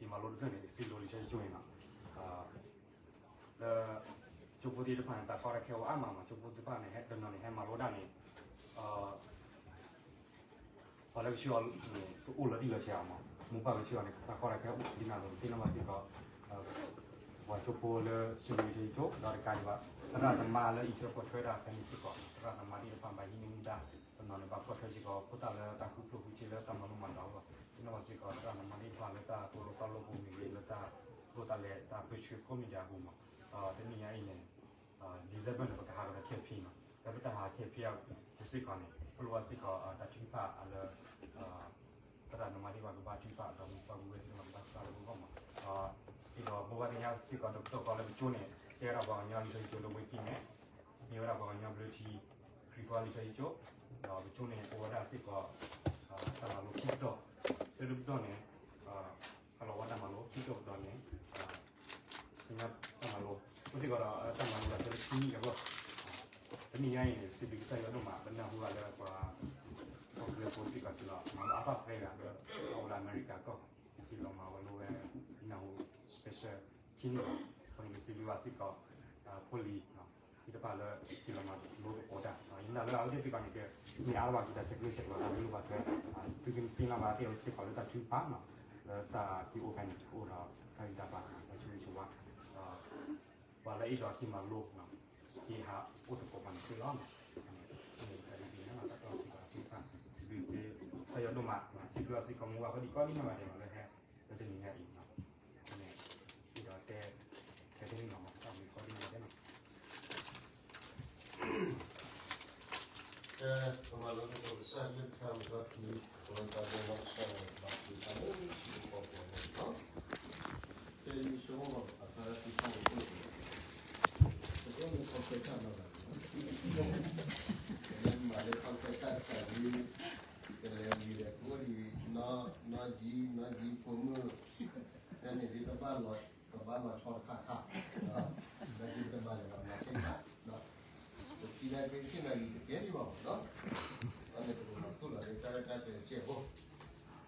ယမၤလိတဖျၢၣ်န့ၣ် စံးဘျုးလံာ်စီဆှံကၠိန့ၣ်နီၤ, လၢ ကၠိဖိသ့ၣ်တဖၣ်န့ၣ် တၢ်ကီတၢ်ခဲအိၣ်အါမးမး, ကၠိဖိသ့ၣ်တဖၣ်န့ၣ် ဟဲတနီၤန့ၣ် ဟဲမၤလိဒၣ်န့ၣ် ပှၤလၢကဆှၢအီၤန့ၣ် တအိၣ်လီၤတံၢ်လီၤဆဲးအါမး, မိၢ်ပၢ်ကဆှၢအီၤန့ၣ် တၢ်ကီတၢ်ခဲအိၣ်ဒ်န့ၣ်အသိး သ့ၣ်နီၣ်ဘၣ်စ့ၢ်ကီး ပှၤကၠိဖိလၢ စံးဘျုးလံာ်စီဆှံကၠိ ဒီးတကးဒံးဘၣ် သရၣ်သမါလၢအံးထွဲကွၢ်ထွဲတၢ်ဖဲန့ၣ်စ့ၢ်ကီး, သရၣ်သမါသ့ၣ်တဖၣ်ဘၣ်ဟံးန့ၢ်မူဒါ တနီၤန့ၣ် ဘၣ်ကွၢ်ထွဲစ့ၢ်ကီး ဖိသၣ်လၢတၢ်ဃုဖျိဃုဆ့လၢတၢ်မၤလိမၤဒိးအဂီၢ်, သ့ၣ်နီၣ်ဘၣ်စ့ၢ်ကီး သရၣ်သမါသ့ၣ်တဖၣ်လၢတၢ်သိၣ်လိသီလိပူၤမ့ၢ်ဂ့ၤ လၢတၢ်လိၣ်တၢ်လဲၤတၢ်ပၢဆှၢကိးမံၤဒဲးအပူၤမး, တနံၤညါအံၤန့ၣ် December န့ၣ် ပကဟးကဒီးထဲဖံနီၤ, လၢပတၢ်ဟးထဲဖံအပူၤစ့ၢ်ကီးန့ၣ် ပလိၣ်ဘၣ်စ့ၢ်ကီးတၢ်ထုကဖၣ်အလၢ သရၣ်သမါသ့ၣ်တဖၣ်ကဘါထုကဖၣ် ဒီးမိၢ်ပၢ်ပုၢ်ဝဲၢ်သ့ၣ်တဖၣ်ကဘါထုကဖၣ်လၢပဂီၢ်မး, ဒီး အဲၣ်ဒိးဘိးဘၣ်သ့ၣ်ညါစ့ၢ်ကီး ဒီးပတီၢ်ကီးလၢပကၠိန့ၣ် ကဲဝဲဒၣ်ပှၤကညီလံာ်စီဆှံကၠိလၢဝ့ၢ်ကံၢ်မဲ မ့ၢ်ဝဲဒၣ်ပှၤကညီဘျၢထံ ခရံာ်ဖိလံာ်စီဆှံကၠိ, ဒီးပကၠိန့ၣ် အိၣ်ဝဲဒၣ်စ့ၢ်ကီး တၢ်မၤလိခံပတီၢ်, တၢတပတီၢ်န့ၣ် ဟးလီၤဝဲတၢ်မၤလိခံပတီၢ်ပတီၢ်န့ၣ် ကညီတၢ်မၤလိ အိၣ်စ့ၢ်ကီးဒီးတၢ်မၤလိလၢခံနံၣ်အဂီၢ်, တနံၤညါအံၤန့ၣ် စံးဘျုးကစၢ်ယွၤဒိၣ်မး ပနၢ်ဟူဘၣ်လၢပှၤ ကီၢ်ချၢဖိစ့ၢ်ကီး တုၤလီၤမၤလၢအဘၣ်သဲဂၤလၢ အအိၣ်လၢအမဲရကၤကီၢ် တုၤလီၤမၤဝဲလိဝဲ နၢ်ဟူ special ခံနံၣ်လီၤ, အဃိန့ၣ် ပစံးဘျုးဘၣ်စ့ၢ်ကီး ဖိလံၤ သ့ၣ်တဖၣ်လၢ တုၤလီၤမၤလိသကိးတၢ်, ယနာ်လၢအဝဲသ့ၣ်စ့ၢ်ကီးန့ၣ် ကမ့ၢ်အါထီၣ်ဘၣ်က့ၤတၢ်ဆဲးကျိးဆဲးကျိးတၢ်လိၣ်ဘၣ်ထွဲ, သုကသ့ၣ်နီၣ်ဘၣ်သ့ၣ်အဝဲစ့ၢ်ကီးလၢတၢ်ထုကဖၣ်နီၤ, လၢတၢ်က့ၤအိၣ်ဖဲန့ၣ် အိၣ်ဒီးတၢ်ဂံၢ်တၢ်ဘါ လၢဆၢဂ့ၤဆၢဝါ ပှၤလၢအအဲၣ်ဒိးက့ၤမၤလိ က့ၤဟးအိၣ်သကိးပှၤန့ၣ်သ့လီၤ, န့ၣ်တၢ်ဒ်န့ၣ်လီၤ တၢ်တီစ့ၢ်ကီးတၢ်ထုကဖၣ် စံးဘျုးက့ၤ ကစၢ်ယွၤဒိၣ်မး, စံးဘျုးစ့ၢ်ကီးမိၢ်ပၢ်ဖိဒံးကိးဒံနီၢ်ဂၤဒဲးလီၤ လၢဟဲ လၢတနံၤညါအံၤ, န့ၣ် ဒီးတဲ ထဲတနံၤလီၤမး တၢ်မံၤကိးဒံနီၢ်ဂၤဒဲးလီၤ ကဲ ပမၤလိသကိးကစၢ်ယွၤကလုၢ်ကထါမုၢ်ထီၣ်ခံ, ပဝဲပှၤဒိၣ်လီၤကစၢ်ယွၤဘၣ်က့ၤတၢ်လၢထံဖိကီၢ်ဖိန့ၣ်လီၤ, ကဲယဆိကမိၣ်အသးလၢသံဖးန့ၣ်အိၣ်လၢ ပကအိၣ်မူခီၣ်ခွဲတၢ်မၤဘၣ်န့ၣ်လီၤ, ပမ့ၢ်မၤလၢခီၣ်ခွဲတၢ်စၢ်ဒ် ကလဲၤဝံၤလဲၤကူဒံး နီၢ်ကံ နီၢ်ကံဖိမုၣ် ဖဲန့ၣ်ဒ်တဘၣ်လီၤ ကဘၣ်လီၤဆီတခါခါ, လၢဒ်တဘၣ်လဲၤဘၣ်မၤသ့ၣ်တဖၣ် ပထံၣ်လၢက့ၤဆ့ၣ်နီၤယံၤတကဲဒံးဘၣ်နီၤ, အန့ၣ်ပကမၤခူၣ်လီၤလၢတၢ်ရဲၣ်တၢ်ကျဲၤတစဲးဖိ,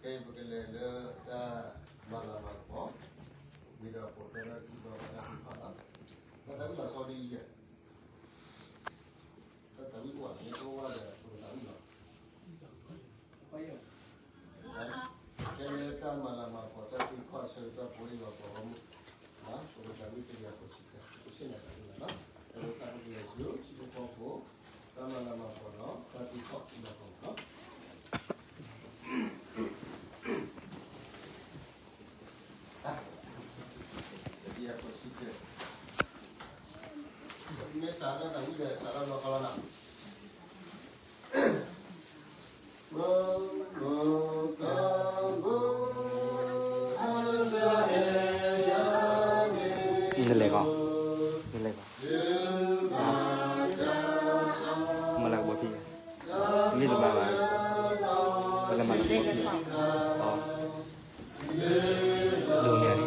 ကဲပကလဲၤလၢတၢ်မၤလၤမၤကပီၤ, ဝံၤဒီးပိာ်ထွဲလၢထံကီၢ်တၢ်သ့ၣ်တဖၣ်လီၤ, တၢ်သးဝံၣ်လီၤဆီဒ်အံၤ, တၢ်သးဝံၣ်အိၣ်ဘၣ် မ့ၢ်တအိၣ်ဘၣ်ဒီး ပကသးဝံၣ်လီၤ ဖဲလၢတၢ်မၤလၤမၤကပီၤတၢ်သ့ၣ်တဖၣ်အဆၢကတီၢ် ပဝဲယွၤပှၤဂီၢ်မုၢ်, ပကသးဝံၣ်တဂ့ၤအဃိ စံးတၢ် ပဆ့ၣ်နီၤတၢ်ဝံၣ်လီၤနီၤ, ပဝဲတၢ်ကပၤယွၤ ထံဖိကီၢ်ဖိ တၢ်မၤလၤမၤကပီၤဒီး တၢ်သ့ၣ်တဖၣ်လီၤကပီၤလီၤနီၤ မ့ၢ်စးထီၣ်တၢ်ဝံၣ်ဒီး စးထီၣ်လီၤကီလီၤနီၤ, နလဲၤကီး, နလဲၤကီး, မၤလၤကပီၤဖံ, မ့ၢ်တမၤဘၣ်, ပလဲၤမၤလၤကပီၤဖံ, ဒိးန့ၢ်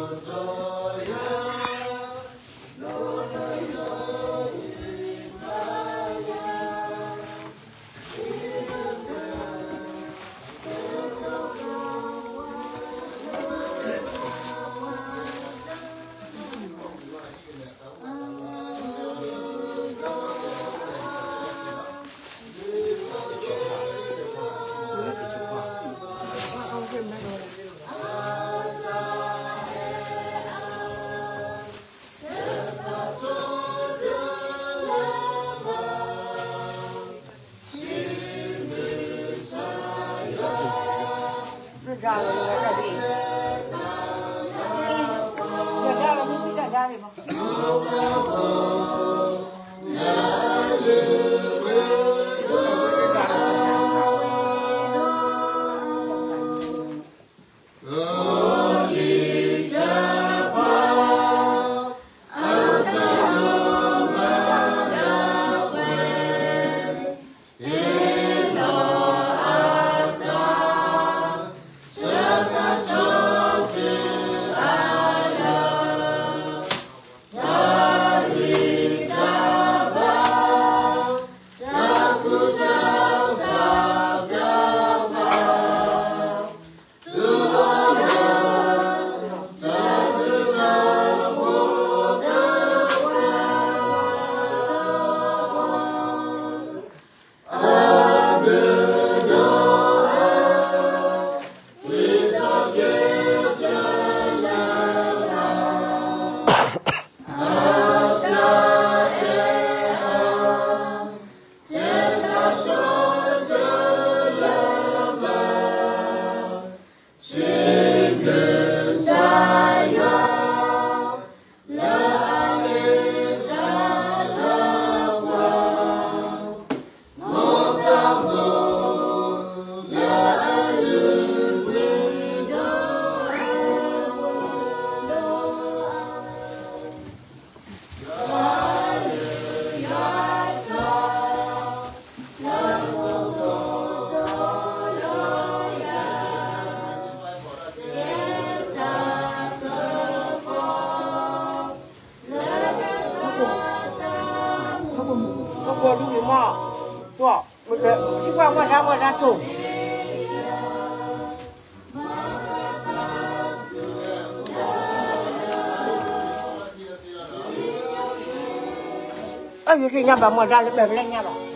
အၢ ယသ့ၣ်ညါဘၣ်မီၢ်ဒါလၢဘၣ်ဘျဲညါဘၣ်.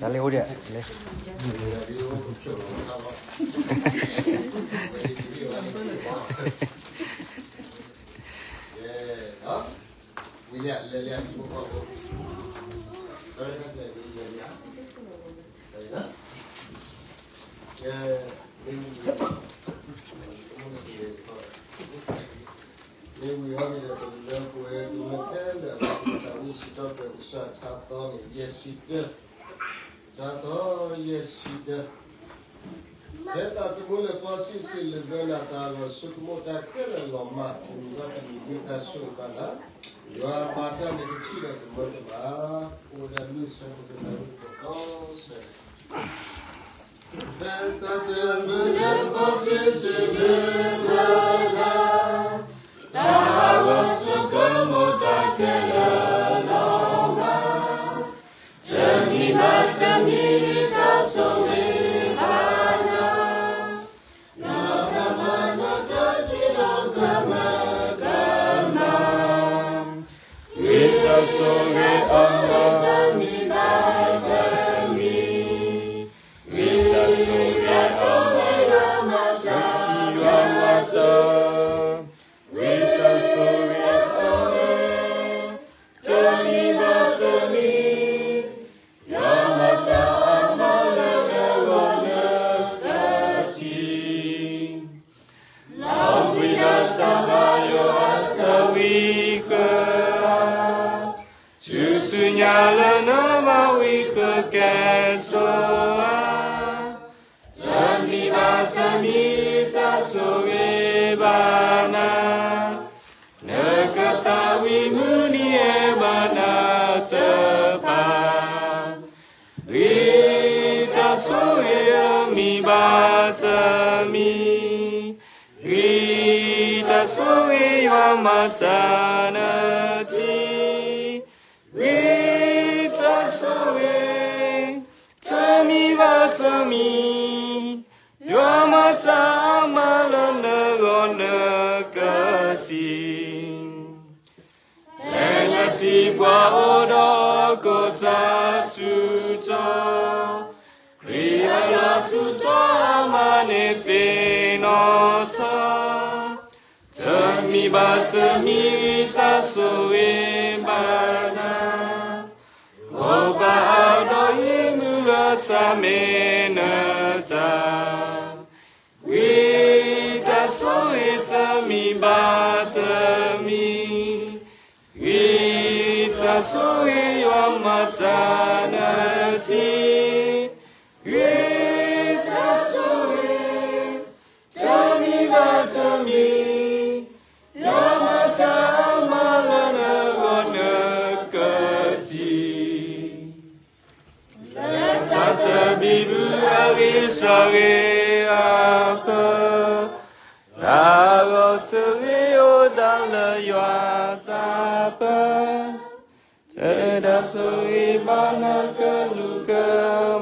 လဲၤလဲၤ တၢ်လၢအိၣ်ဒံးလဲၤ ဝံၤလံ လဲၤလံ ကဲ မ့ၢ်ဝံၤအံၤဒီး ပကလဲၤကွဲးက့ၤခဲလၢာ် တၢ်အိၣ်စံးထီၣ်ပတြၢၤကစၢ် ထါသီန့ၣ် ယဲၢ်ဆံတၢ, ထါသီယဲၢ်ဆံတၢ, ဖဲတၢ်သမူလၢာ် ပှၤစံးစ့ၢ်လၢာ်ဘၢနၤ တၢ်လီၤဆိကမိၣ်တၢ်ခဲလၢာ်လီၤမၢ် တမံၤဘၣ်တမံၤ မ့ၢ်တၢ်ဆိၣ်ဂ့ၤဘၣ်နၤ, ယွၤအပၢ်တၢ်န့ၣ်ကထံၣ်ဒီးကမၢကမၣ်, အိၣ်ဝဲဒၣ်လွံၢ်ဆၢ ပကတၢ်အိၣ်သီစဲး ဖဲတၢ်သမူလၢာ် ပှၤစံးစ့ၢ်လၢာ်ဘၢနၤ, တၢ်လီၤဆိကမိၣ်တၢ်ခဲလၢာ်လီၤမၢ်, တမံၤဘၣ်တမံၤ မ့ၢ်တၢ်ဆိၣ်ဂ့ၤဘၣ်နၤ, နီၢ်တၢ်ဘၣ်နီၢ်တၢ်ထံၣ်ဒီးကမၢကမၣ်, မ့ၢ်တၢ်ဆိၣ်ဂ့ၤအမၢ်, တမံၤဘၣ်တမံၤ, မ့ၢ်တၢ်ဆိၣ်ဂ့ၤအမၢ်, တၢ်ထံၣ်ယွၤမၤတၢ် မ့ၢ်တၢ်ဆိၣ်ဂ့ၤအဆိၣ်ဂ့ၤ, တမံၤဘၣ်တမံၤ, ယွၤမၤတၢ်အမၢလၢအဂီၢ်လၢအထံ, လီၤဘှံးဒီးတၢ်ဘါယွၤအတၢ်ဝံဃၢၤဧၢ, ဆူ ဆူညါလၢနဘၣ်ဝံဃၢကဲဆိဧါ, တမံၤဘၣ်တမံၤ တၢ်ဆိၣ်ဂ့ၤဘၣ်နၤ, နကသးဝံၣ်မုၢ်နံၤအဲၣ်ဘၣ်နၤတဖၣ်, ဂ့ၤတၢ်ဆိၣ်ဂ့ၤတမံၤဘၣ်တမံၤ, ဂ့ၤတၢ်ဆိၣ်ဂ့ၤယွၤမၤတၢ်နၢၤထံ, ဂ့ၤတၢ်ဆိၣ်ဂ့ၤ တမံၤဘၣ်တမံၤ, ယွၤမၤတၢ်မၤလၢနဂီၢ်နကထံၣ်, လၢနထံၣ်ပှၤအိၣ်ဒီးကိးတၢ်ထူးတီၤ, ခရံာ်အလီၢ်ထူးတီၤအမၤန့ၢ်သ့ၣ်နီၣ်ထီၣ်, တမံၤဘၣ်တမံၤ တၢ်ဆိၣ်ဂ့ၤဘၣ်နၤ, ခိၣ်ဘၣ်အါဒီးယံာ်မုၢ်လၢတၢ်မ့ၢ်နတၢ်, ဂ့ၤတၢ်ဆိၣ်ဂ့ၤတမံၤဘၣ်တမံၤ, ဂ့ၤတၢ်ဆိၣ်ဂ့ၤယွၤမၤတၢ်နၢၤထံ, ဂ့ၤတၢ်ဆိၣ်ဂ့ၤ တမံၤဘၣ်တမံၤ, ယွၤမၤတၢ်မၤလၢနဂီၢ်နကထံၣ်, လၢတၢ်သဘံၣ်ဘုၣ်အဂ့ၤဆၢဂ့ၤအဖၢ, တၢ်ဂီၤဆၢဂ့ၤအိၣ်ဒၣ်လၢယွၤတၢ်ပၢ, တၢ်ဆိၣ်ဂ့ၤဘၣ်နၤကလူးက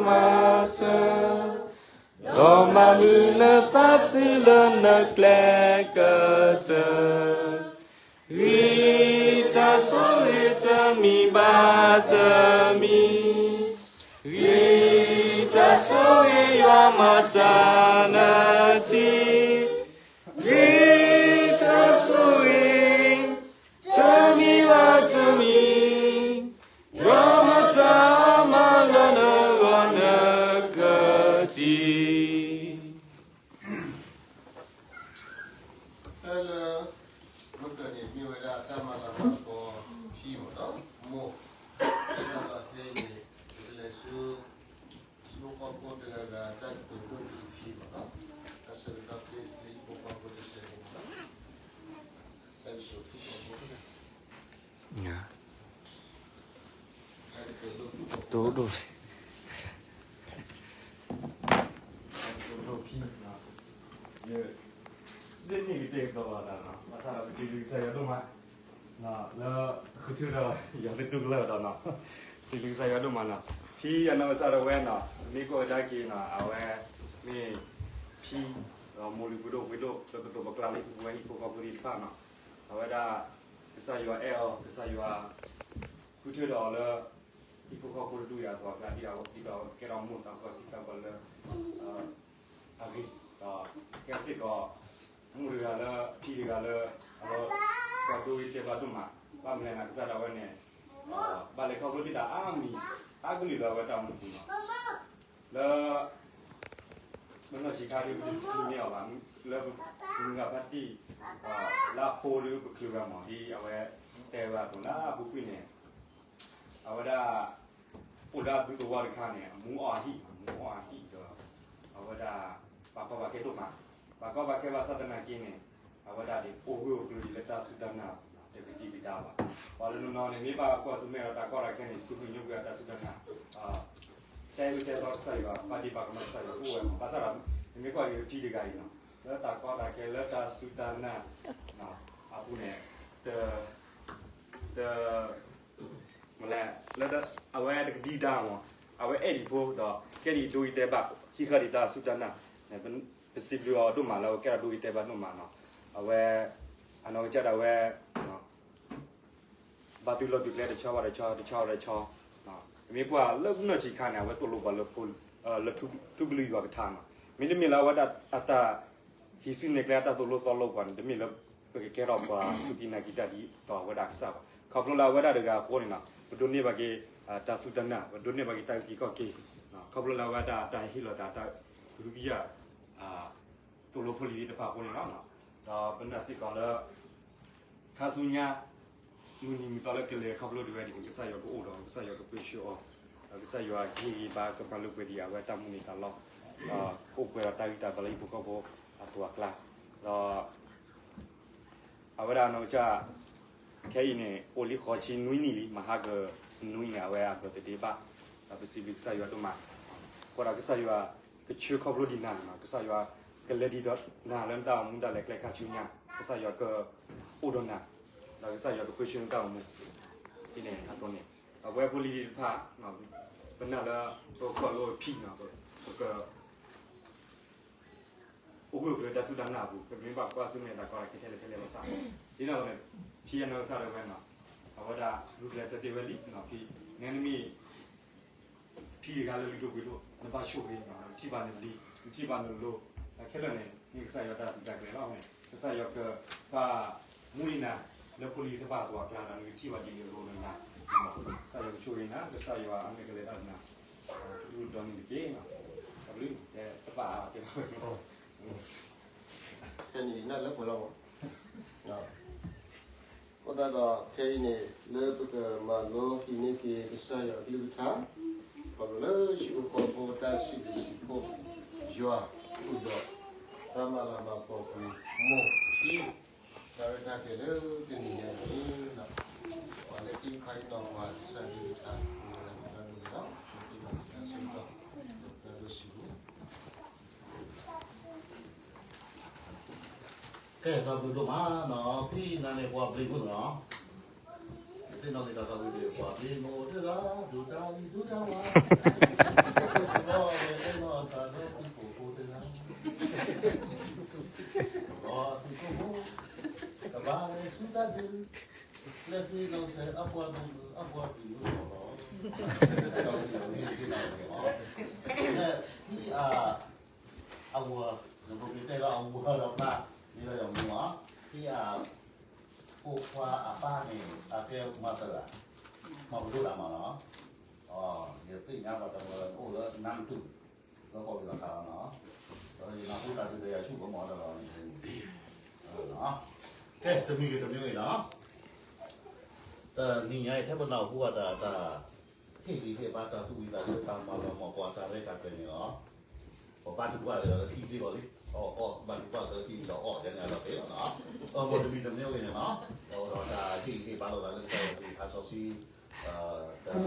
မၤစၢၤ, ဒီးမၤမုာ်နသးဆူလၢနကျဲကတၢၢ်, ဂ့ၤတၢ်ဆိၣ်ဂ့ၤတမံၤဘၣ်တမံၤ, ဂ့ၤတၢ်ဆိၣ်ဂ့ၤယွၤမၤတၢ်နၢၤထံ, ဂ့ၤတၢ်ဆိၣ်ဂ့ၤ တမံၤဘၣ်တမံၤ, ယွၤမၤတၢ်မၤလၢနဂီၢ်နကထံၣ်. ဖဲလၢ မုၢ်ကၢၢ်န့ၣ် မ့ၢ်ဝဲဒၣ်တၢ်မၤလၤကပီၤခံမးနီၤ, မိၢ်, တၢ်လီၤဟဲန့ၣ် ပကလဲၤဆူ ဟံၣ်ဖိဃီဖိတဂၤဂၤ တၢ်ကတိၤဒိၣ်ကံၤခံမးနီၤ, တၢ်ဆၢကတီၢ်ဖဲလၢဟံၣ်ဖိဃီဖိတစဲးဖိမးနီၤ, တၢ်ကတိၤဒိၣ်ကံၤ တိၢ်ဒိၣ် ဒ်န့ၣ်ကတဲာ်ကတီၤဘၣ်သးနီၤ, ဘၣ်ဆၣ်ဒီးပစံးဘျုးကစၢ်ယွၤဒိၣ်မး, လၢဃုထၢဒီးယွၤသတူၢ်ကလၢၢ်ဒီးနီၤ, စံးဘျုးကစၢ်ယွၤဒိၣ်မးနီၤ, ဖံအနီၢ်ကစၢ်ဒၣ်ဝဲနီၤ, မ့ၢ်ကွၢ်ကဒါက့ၤနီၤ, အဝဲ မ့ၢ်ဖံ ဒီးမိၢ်လုၢ်ပှ့ၤဒိၣ်ပှ့ၤဒိၣ် လၢပသိးပကျါလၢဟံၣ်ဖိဃီဖိသ့ၣ်တဖၣ်နီၤ, အဝဲဒၣ် ကစၢ်ယွၤအဲၣ်အီၤ ကစၢ်ယွၤ ဃုထၢဒီးအီၤလၢ ဟံၣ်ဖိဃီဖိတဒူၣ်အံၤအကျါ ဒ်သိးကဲထီၣ်မိၢ်သးပှၢ်ဖံသးပှၢ်လၢ အဂ့ၤ, ဒီးကဲစ့ၢ်ကီး မိၢ်တဂၤလၢ ဖံတဂၤလၢ အဝဲ ပှၤဒိဂ့ၤတဲာ်ဘၣ်ဒိၣ်မး, ဘၣ်မနုၤလဲၣ်န့ၣ် ကစၢ်ဒၣ်ဝဲန့ၣ် ဘၣ်လဲၤခီဖျိသ့ၣ်တၢ်အါမံၤ အါကလုာ်လၢအဝဲတၢ်အိၣ်မူပူၤနီၤ, လၢ ပနီၢ်ဆံးခါဒ်ပတသ့ၣ်ညါအီၤဘၣ်, လၢပမုၢ်ဂၤဖါတံၢ် လၢအဖိဒ်ပချုးဂၤမး ဒ်အဝဲတဲဝဲအသိးလၢအပူၤကွံာ်န့ၣ် အဝဲဒၣ် အိၣ်လၢအဘုသဝီတခါန့ၣ် အမူအီၣ်အဟံၣ်, အမူအီၣ်အဟံၣ်ဒီး အဝဲဒၣ် ပာ်ကီဘၣ်ခဲဒိၣ်မး, ပာ်ကီဘၣ်ခဲဘၣ်ဆၣ်သနာ်က့န့ၣ် အဝဲဒၣ်ဒ်အိၣ်ဂၢၢ်အိၣ်ကျၢၤဒ်လၢတၢ်စူၢ်တၢ်နာ် တကဒံကဒါဘၣ်, ပှၤတနီၤနီၤန့ၣ် မ့ၢ်ဘၣ်ကွၢ်ဆၢၣ်မဲာ်ဒီးတၢ်ကီတၢ်ခဲန့ၣ် စူးကွံာ်ညိကွံာ်အတၢ်စူၢ်တၢ်နာ် တဲအၢတဲသီကစၢ်ယွၤ ပာ်ဒ့ၣ်ပာ်ကမၣ်ကစၢ်ယွၤအိၣ်ဝဲမး, ဘၣ်ဆၣ်ဒီး နမ့ၢ်ကွၢ်က့ၤဖံတဂၤအံၤနီၤ လၢတၢ်ကီတၢ်ခဲလၢတၢ်စူၢ်တၢ်နာ် အပူၤန့ၣ် တ တ မလဲၣ် လၢအဝဲတကဒံကဒါမး, အဝဲအဲၣ်ဒံးဖိဒီး ကဲဒံးဒိဂ့ၤတဲာ်ဘၣ် ဟံးဃာ်ဒံးတၢ်စူၢ်တၢ်နာ်န့ၣ် ပစံးဘျုးအီၤဒိၣ်မးလၢအဝဲကဲထီၣ်ဒိဂ့ၤတဲာ်ဘၣ်ဒိၣ်မးနီၤ, အဝဲ အနီၢ်ကစၢ်ဒၣ်ဝဲ ဘၣ်သုးလီၢ်သုးကျဲတဆီဘၣ်တဆီ တဆီဘၣ်တဆီ, မ့ၢ်ကွၢ်လၢပနီၢ်ဆံးခါန့ၣ် အဝဲသိၣ်လိပှၤလၢ လၢထူကလုၢ်ယွၤကထါနီၤ, မ့တမ့ၢ်လၢအဝဲဒၣ်အတၢ်ဟံးစုနဲၣ်ကျဲအတၢ်သိၣ်လိသီလိပှၤန့ၣ် တမ့ၢ်လၢပကကဲထီၣ်ပှၤစူၢ်က့ၤနာ်က့ၤတၢ်ဒ်သိးအဝဲဒၣ်အကစၢ်ဘၣ်. ခီဖျိလၢအဝဲဒၣ်တဂၤအဃိန့ၣ်နီၤ ပဒိးန့ၢ်ဘၣ်က့ၤ တၢ်စူၢ်တၢ်နာ် ပဒိးန့ၢ်ဘၣ်က့ၤတၢ်အုၣ်က့ၤခီၣ်က့ၤ, ခီဖျိလၢအဝဲဒၣ်တၢ်ဟ့ၣ်လီၤတၢ် တၢ်ကဟုကယာ် သိၣ်လိဖိလံၤသ့ၣ်တဖၣ်အဃိန့ၣ်လီၤ. ဒီးပနာ်စ့ၢ်ကီးလၢ ခါဆူညါ မုၢ်နံၤမုၢ်သီလၢကလဲၤခီဖျိဒံးဝဲဒၣ်န့ၣ် ကစၢ်ယွၤကအိၣ်ဒီး ကစၢ်ယွၤကပၢဆှၢအီၤ, ဒီးကစၢ်ယွၤကဟ့ၣ်ဂံၢ်ဘါကမၤလိပှဲၤဒံးအဝဲတၢ်မူန့ၢ်သးလီ, ဒီးအိၣ်ပှဲၤဒီးတၢ်ဂံၢ်တၢ်ဘါလၢဟံၣ်ဖိဃီဖိအကျါ, ဒီး အဝဲဒၣ်နီၢ်ကစၢ် ခဲအံၤန့ၣ် အိၣ်လံဃိးဆံနွံနံၣ်လံ, မဟါကနွံန့ၣ် အဝဲအ birthday ဘၣ်, ဒီးပစံးဘျုးကစၢ်ယွၤဒိၣ်မး, အဃိဒီးကစၢ်ယွၤကဆှၢခီဖျိဒံးနၤ, ကစၢ်ယွၤကလဲၤဒံးဒီးနၤလၢနတၢ်အိၣ်မူဒၣ်လဲာ်ကျဲခါဆူညါ, ကစၢ်ယွၤကအိၣ်ဒီးနၤ, ဒီးကစၢ်ယွၤကပၢဆှၢနတၢ်အိၣ်မူ, ဒ်န့ၣ်အသိးန့ၣ်, ဒီးပဝဲဖိလံၤသ့ၣ်တဖၣ်, ပနာ်လၢ ပကီၢ်လိဖံန့ၣ်, ပက အိၣ်ဂၢၢ်ကျၢၤတၢ်စူၢ်တၢ်နာ်အပူၤ, ပမ့ၢ်ဘၣ်ကွၢ်ဆၢၣ်မဲာ်တၢ်ကီတၢ်ခဲထဲလဲၣ်ထဲလဲၣ်ဘၣ်ဆၣ်, ဒ်န့ၣ်အသိးန့ၣ်, ဖံအနီၢ်ကစၢ်ဒၣ်ဝဲန့ၣ်, အဝဲဒၣ်ဂုာ်ကျဲးစၢးတ့ၢ်ဝဲလံ, ဖံ, နဲနမ့ၢ် ဖံတဂၤလၢလုၢ်ဒိၣ်ပှ့ၤဒိၣ်, နဘၣ်ဆိၣ်ဂ့ၤ, နထံၣ်ဘၣ်နလံၤ, နထံၣ်ဘၣ်နလိၤ, ခဲလၢာ်န့ၣ် မ့ၢ်ကစၢ်ယွၤတၢ်သူၣ်တၢ်ကျဲၤလီၤန့ၣ်, ကစၢ်ယွၤကပာ်မူဒံးနၤ လၢဖိလံၤတဖၣ်အကျါ, နကထံၣ်ဘၣ်ဒ်နလိၤနလၢ်, ကစၢ်ယွၤကဆိၣ်ဂ့ၤနၤ, ကစၢ်ယွၤအမ့ၢ်ကလဲၤတၢ်ဒ်နၤ တၢ်ဒိၣ်န့ၣ်တက့ၢ်, တၢ်ဘျုး, တဲတဘၣ်တဲဘၣ်ဝဲ, ခဲန့ၣ်နၢ်လၢပှဲၤလီၤမး, အဃိသတးဒီးခဲအံၤန့ၣ် လၢပကမၤလိဟံးန့ၢ်က့ၤကစၢ်ယွၤအကလုၢ်ကထါ, ခီဖျိလၢဟံၣ်ဖိဃီဖိတၢ်စံးဘျုးစံးဖှိၣ်, ယွၤ, အိၣ်ဒီး တၢ်မၤလၤမၤကပီၤပူၤ, မိၢ်, တၢ်ရဲၣ်တၢ်ကျဲၤလၢတနံၤညါန့ၣ်, ပှၤလၢသ့ၣ်တဖၣ်အံၤဒီးပှၤကစၢ်အကလုၢ်ကထါ, ပဝဲဒၣ်သရၣ်ဒိၣ်န့ၣ်ဒီး ပသ့ၣ်ညါကစၢ်ဆၢကတီၢ်, ပသရၣ်ဒိၣ်စံးဘျုး ကဲ တၢ်ဘျုးဒိၣ်မးနီၤ, ဖံနၤန့ၣ် ပှၤဘျ့မုၣ်နီၤ, ယသ့ၣ်နီၣ်က့ၤတၢ်သးဝံၣ်ဒၣ် ပှၤဘျ့မုၣ်တဂၤ, ဒိၣ်တၢ်လံၤဒိၣ်တၢ်ဝါ, ဒီးဝဲအဲၣ်လီၤအသးလၢသုကိးဖိတဂၤ, ဒီးသုကိးဖိ, ကဘၣ်လဲၤဆူတၢ်ဒုး, လဲၤဃ့နီၢ်ဆဲးအပှၤဘျ့မုၣ်, အပှၤဘျ့မုၣ်လီၤလီၤ, တၢ်ဝံၣ်န့ၣ် ဖံအ အဝၤ, နဖိမ့ၢ်တဲလၢအဝၤဒီးဖျါ, မ့ၢ်လၢယမူအီၤ, ဖံအဖိခွါအပၢ်န့ၣ် အကဲမၤသၢဂၤ, မၤပဒိၣ်တၢ်မၤနီၤ, ယသ့ၣ်ညါဘၣ်တၢ်မၤလၢနအိၣ်လၢနါမတုၤ, လၢကီၢ်ပယီၤတၢ်လီၤနီၤ, ဒီးယနၢ်ဟူတၢ်ဒုးဒီးယၤဆူၣ်ကမီၤဒီးလီၤန့ၣ်, ကဲ တမံၤဂ့ၤတမံၤဂ့ၤနီၤ, တနံၤညါအံၤ ထဲပနၢ်ဟူဘၣ်တၢ် တၢ်ဟ့ၣ်ဂံၢ်ဟ့ၣ်ဘါ တၢ်သူၣ်ဝံၣ်သးဆၢ တၢ်မၤလၤမၤကပီၤ တၢ်ရဲၣ်တၢ်ကျဲၤန့ၣ်လီၤ. ပဘါထုကဖၣ်လၢခံသ့လီၤလံ, အီၣ်အီၣ် ဘါထုကဖၣ်လၢခံဒီးအီၣ်ယဲန့ၣ်လီၤသ့လီၤနီၤ. အမ့ၢ်တမံၤတမံၤဂ့ၤန့ၣ်လီၤ, ဒီးတၢ်ဟ့ၣ်ဂံၢ်ဟ့ၣ်ဘါလိာ်သးလၢကစၢ်ယွၤကလုၢ်ကထါစီဆှံ တၢ်က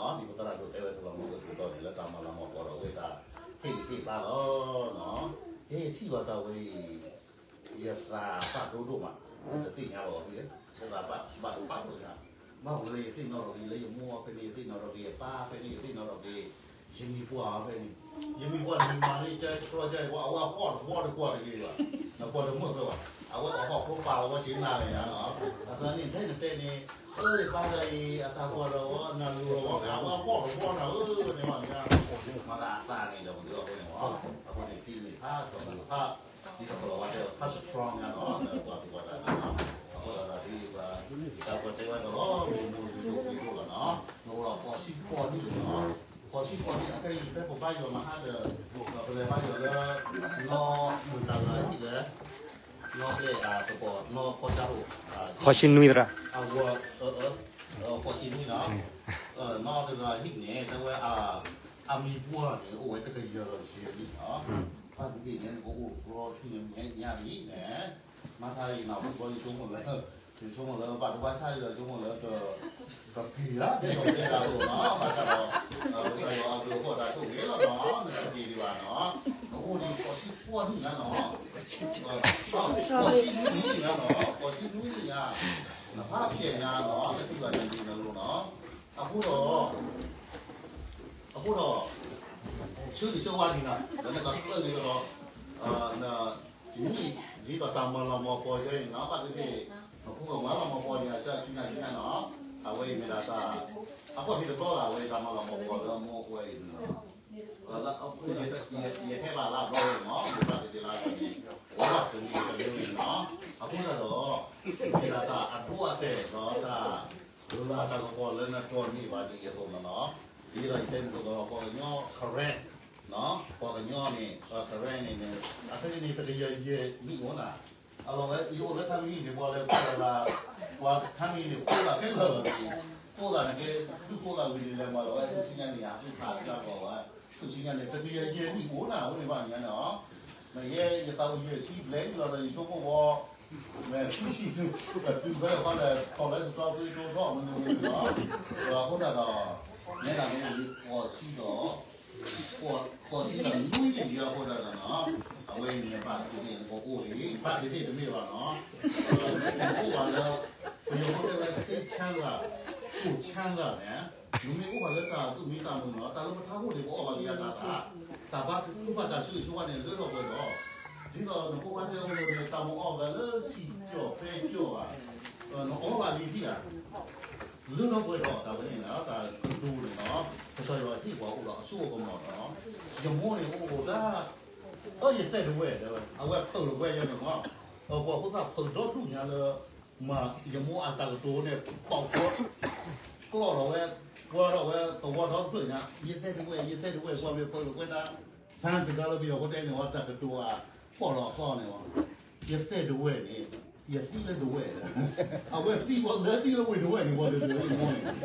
တီၢ်သၢလီၤ, ဒ်ပသရၣ်ဒိၣ်တဲဝဲအသိးလီၤ, မ့ၢ်ကတိၤတၢ်န့ၣ် လၢတၢ်မၤလၤမၤကပီၤဒီးဝဲတၢ်ဟ့ၣ်ဂံၢ်ဟ့ၣ်ဘါလီၤနီၤ. ယဟဲထံၣ်ဘၣ်တၢ်ဝဲအံၤ ယသးဖးဒိၣ်ဒိၣ်မး, တသ့ၣ်ညါဘၣ်အီၤဖဲလဲၣ်, ယသးဘၣ်ဒိၣ်ဘၣ်ဒိၣ်ညါ, ဘၣ်ဝဲလၢယသ့ၣ်နီၣ်ထီၣ်က့ၤ လၢယမိၢ်အီၤဖဲန့ၣ် ယသ့ၣ်နီၣ်ထီၣ်က့ၤ ယပၢ်ဖဲန့ၣ် ယသ့ၣ်နီၣ်ထီၣ်က့ၤ ယမံၤပှၢ်အီၤဖဲန့ၣ်, ယမံၤပှၢ်န့ၣ် မၤန့ၢ်ကဲ ကီကဲ အဝဲဟီၣ်တဘီတကွၢ်တဂ့ၤဘၣ်, နကွၢ်တမုာ်ဖဲဘၣ်, အဝဲအဟီၣ်ဖိပာ်လီၤဝဲဆ့နၤလဲၣ်ညါနီၤ, အသးန့ၣ် ထဲနတဲန့ၣ် အၢ ယပၢ်ဂၤအံၤ အတၢ်ကွၢ်ဒီးဝဲ နလူၤလီၤဝဲ အဝဲဟီၣ်တဘီနၤဧၢ န့ၣ်ဘၣ်မ့ၢ်, မၤသးအသးန့ၣ်ဒီးမနုၤအဃိန့ၣ်, အဃိန့ၣ် ထံန့ၣ် ဖးထီၣ်ဖး ဒ်သိးပလီၤဝဲတဲ ဖး strong ညါနီၤ, ပှၤ ပှၤတၢ်န့ၣ်နီၤ, အဃိဒီးဒ်ပှၤ တၢ်ပှၤတဲဝဲအသိးလီၤ, မ့ၢ်မိၢ်ဒိၣ်ဒိၣ်ဒိၣ်လီၤနီၤ, နအိၣ်ဒီးဃိးဆံဃိးနံၣ်လံနီၤ, ဃိးဆံဃိးနံၣ်အခဲအံၤ ဖဲပဘါယွၤမဟါဒီး ပလဲၤဘါယွၤလၢ နီၢ်မုၢ်တၢ်ဂၤဟံၣ်လဲၣ်, နီၢ်ဘျဲၣ်အတကိး နီၢ်ဖီဆါအိၣ်, ဃိးဆံနွံသရၣ်, အဝဲ ဃိးဆံနွံနီၤ, နီၢ်တဂၤဟံၣ်န့ၣ် တဲဝဲ အမံၤပှၢ်န့ၣ် အိၣ်ဝဲတကယၤဒီးယဲၢ်နံၣ်နီၤ, ဘၣ်သ့ၣ်သ့ၣ်န့ၣ် နကအိၣ်တဘျီထူၣ်န့ၣ် ညါလံန့ၣ်, မၤသးအံၤနီၤ ပဘီယဆိကမိၣ်လၢ ယဆိကမိၣ်လၢ ဘၣ်တဘၣ်ဆၣ်ဒီး ယဆိကမိၣ်လၢ ကက့ၤဧါ ဒ်သိးတဲဒၣ်အသိးနီၤ, ဘၣ်ဆၣ်ဒီး ကစၢ်ယွၤအဘျုးအဖှိၣ်တၢ်ဆိၣ်ဂ့ၤလီၤနီၤ, နတက့ၤဒံးဘၣ်နီၤ, နအိၣ်ဒံးဃိးဆံဃိးနံၣ်ညါနီၤ, ဃိးဆံနွံနံၣ်ညါနီၤ, ဃိးဆံနွံနံၣ်ညါ, နဖးဖျဲးညါနီၤ, နထံၣ်ဘၣ်နလံၤနလိၤနီၤ, အဃိဒီး အဃိဒီး ဆၢဂ့ၤဆၢဝါဒံးနီၤ, ဒီးနကကျၢၢ်န့ၣ်ဒီး န နံၣ် ဒ်သိးတၢ်မၤလၤမၤကပီၤယဲအံၤနီၤ, ဘၣ်သ့ၣ်သ့ၣ် နဖိကမၤလၤမၤကပီၤယဲအံၤ ဆူညါဆူညါနီၤ, အဝဲအံၤမ့ၢ်ဒၣ်တၢ် အကွၢ်ဖဲတဘျီလၢ် အဝဲတၢ်မၤလၤမၤကပီၤလၢအမိၢ်အဝဲအံၤနီၤ, ယဟဲဘၣ်လၢအဘျီဝဲနီၤ, မ့ၢ်ဘၣ်သ့ၣ်သ့ၣ်လၢအဘျီန့ၣ် အိၣ်ဘၣ်တနံၤတနံၤန့ၣ်နီၤ, အဃိသတးဒီး မ့ၢ်ဒၣ်တၢ်အဒိအတဲာ်ဒီးတၢ် လၤတၢ်ကပီၤလၢနတီၢ်န့ၢ်ဘၣ်ဒ်အံၤအသိးနီၤနီၤ, ဒ်သိးယတဲန့ၣ်အသိးဒီး ပှၤကညီ Karen နီၤ, ပှၤကညီန့ၣ် Karen န့ၣ် အခဲအံၤန့ၣ် တကယၤယဲၢ်နံၣ်အိၣ်နၤ, အလီၤဝဲ ယအိၣ်လၢထါမံၤန့ၣ် ပှၤလဲၤကိးလီၤသး, ပှၤထါမံၤန့ၣ် ကိးသးခဲလၢာ်လီၤန့ၣ်, ကိးသးန့ၣ်ကဲ ဒုးကိးသးဝံၤန့ၣ် လဲၤမၤလီၤဝဲ ထူၣ်ဆံညါန့ၣ် ယဟးဃုဖးကၢ်ကီးဝဲ, ထူၣ်ဆံညါန့ၣ် တကယၤယဲၢ်နံၣ်အိၣ်နၤ အဝဲန့ၣ်ဘၣ်န့ၣ်န့ၣ်, မ့ၢ်ယဲ ယသးအိၣ်ယဲၢ်ဆံဘျဲၣ်လီၤဒီး ယဆိကမိၣ်ဝဲ မ့ၢ်ထူၣ်ဆံ တုၤဖဲလၢခီလဲၤ cholesterolသ့တိထီၣ်မနုၤမနုၤန့ၣ်လီၤ, အဃိသတးဒီး နဲဒၣ်န့ၣ် ဃိးဆံဒီး ဃိးဆံဒီးနွံနံၣ်အဃိသတးဒီးန့ၣ်, အဝဲန့ၣ်ဘၣ်သ့ၣ်သ့ၣ်န့ၣ် ပအိၣ်လံ ဘၣ်သ့ၣ်သ့ၣ်တမ့ၢ်ဘၣ်န့ၣ်, နအိၣ်ဘၣ်လၢ ပယီၤဖိတဲဝဲ စိတ်ချမ်းသာ ကိုယ်ချမ်းသာန့ၣ်, နမ့ၢ်အိၣ်ဘၣ်လၢတၢ်သူၣ်မံသးမုာ်န့ၣ် တၢ်လၢပထးခိၣ်န့ၣ် ပအီၣ်ဘၣ်ကယၤတၢ်သး, တၢ်ဘါထုကဖၣ်တၢ်ဆိၣ်ဂ့ၤဆိၣ်ဝါန့ၣ် လၢထီၣ်ပှဲၤဒီး, ဒ်သိးနဖိခွါတဲအီၤန့ၣ် တၢ်မၤအီၣ်သးလၢစံၣ်ကၠီၣ်ပဲကၠီၣ်ဧါ, နအီၣ်ဘၣ်လံထံၣ်ဧါ လၢထီၣ်ပှဲၤဒီးတၢ်ဝဲန့ၣ်လီၤ တၢ်ကတိၤန့ၣ်လီၤ, ကစၢ်ယွၤဟ့ၣ်ပှၤအိၣ်ဒီးအစိအကမီၤလီၤ, ယမိၢ်န့ၣ်အိၣ်အိၣ်ဒၣ်, အၢ ယသဲးတဝဲၢ် တဲဝဲ အဝဲဖုးလီၤဝဲယဲန့ၣ်မး, ပှၤဖိသၣ်ဖုးဒီဒူၣ်ညါလၢ, မ့ၢ်ယမိၢ်အတၢ်ကတိၤန့ၣ် ပီၣ်ကွီၢ်, ကျီၢ်ဒီးဝဲ, ကွၢ်ဒီးဝဲသဝီဒီဖျၢၣ်ညါ, ယသဲးတဝဲၢ် ယသဲးတဝဲၢ် ပှၤမ့ၢ်ဖုးလီၤဝဲဒၣ်, ဆန်းစကားလၢပယီၤဖိတဲန့ၣ်ဝဲ တၢ်ကတိၤအပီၣ်လီၤအသီန့ၣ်ဝဲ, ယသဲးတဝဲၢ်န့ၣ်, ယသံလၢတဝဲၢ်, အဝဲသံဝဲလၢသံလၢဝ့ၢ်တဝဲၢ်န့ၣ် ပှၤတဝဲၢ်န့ၣ်,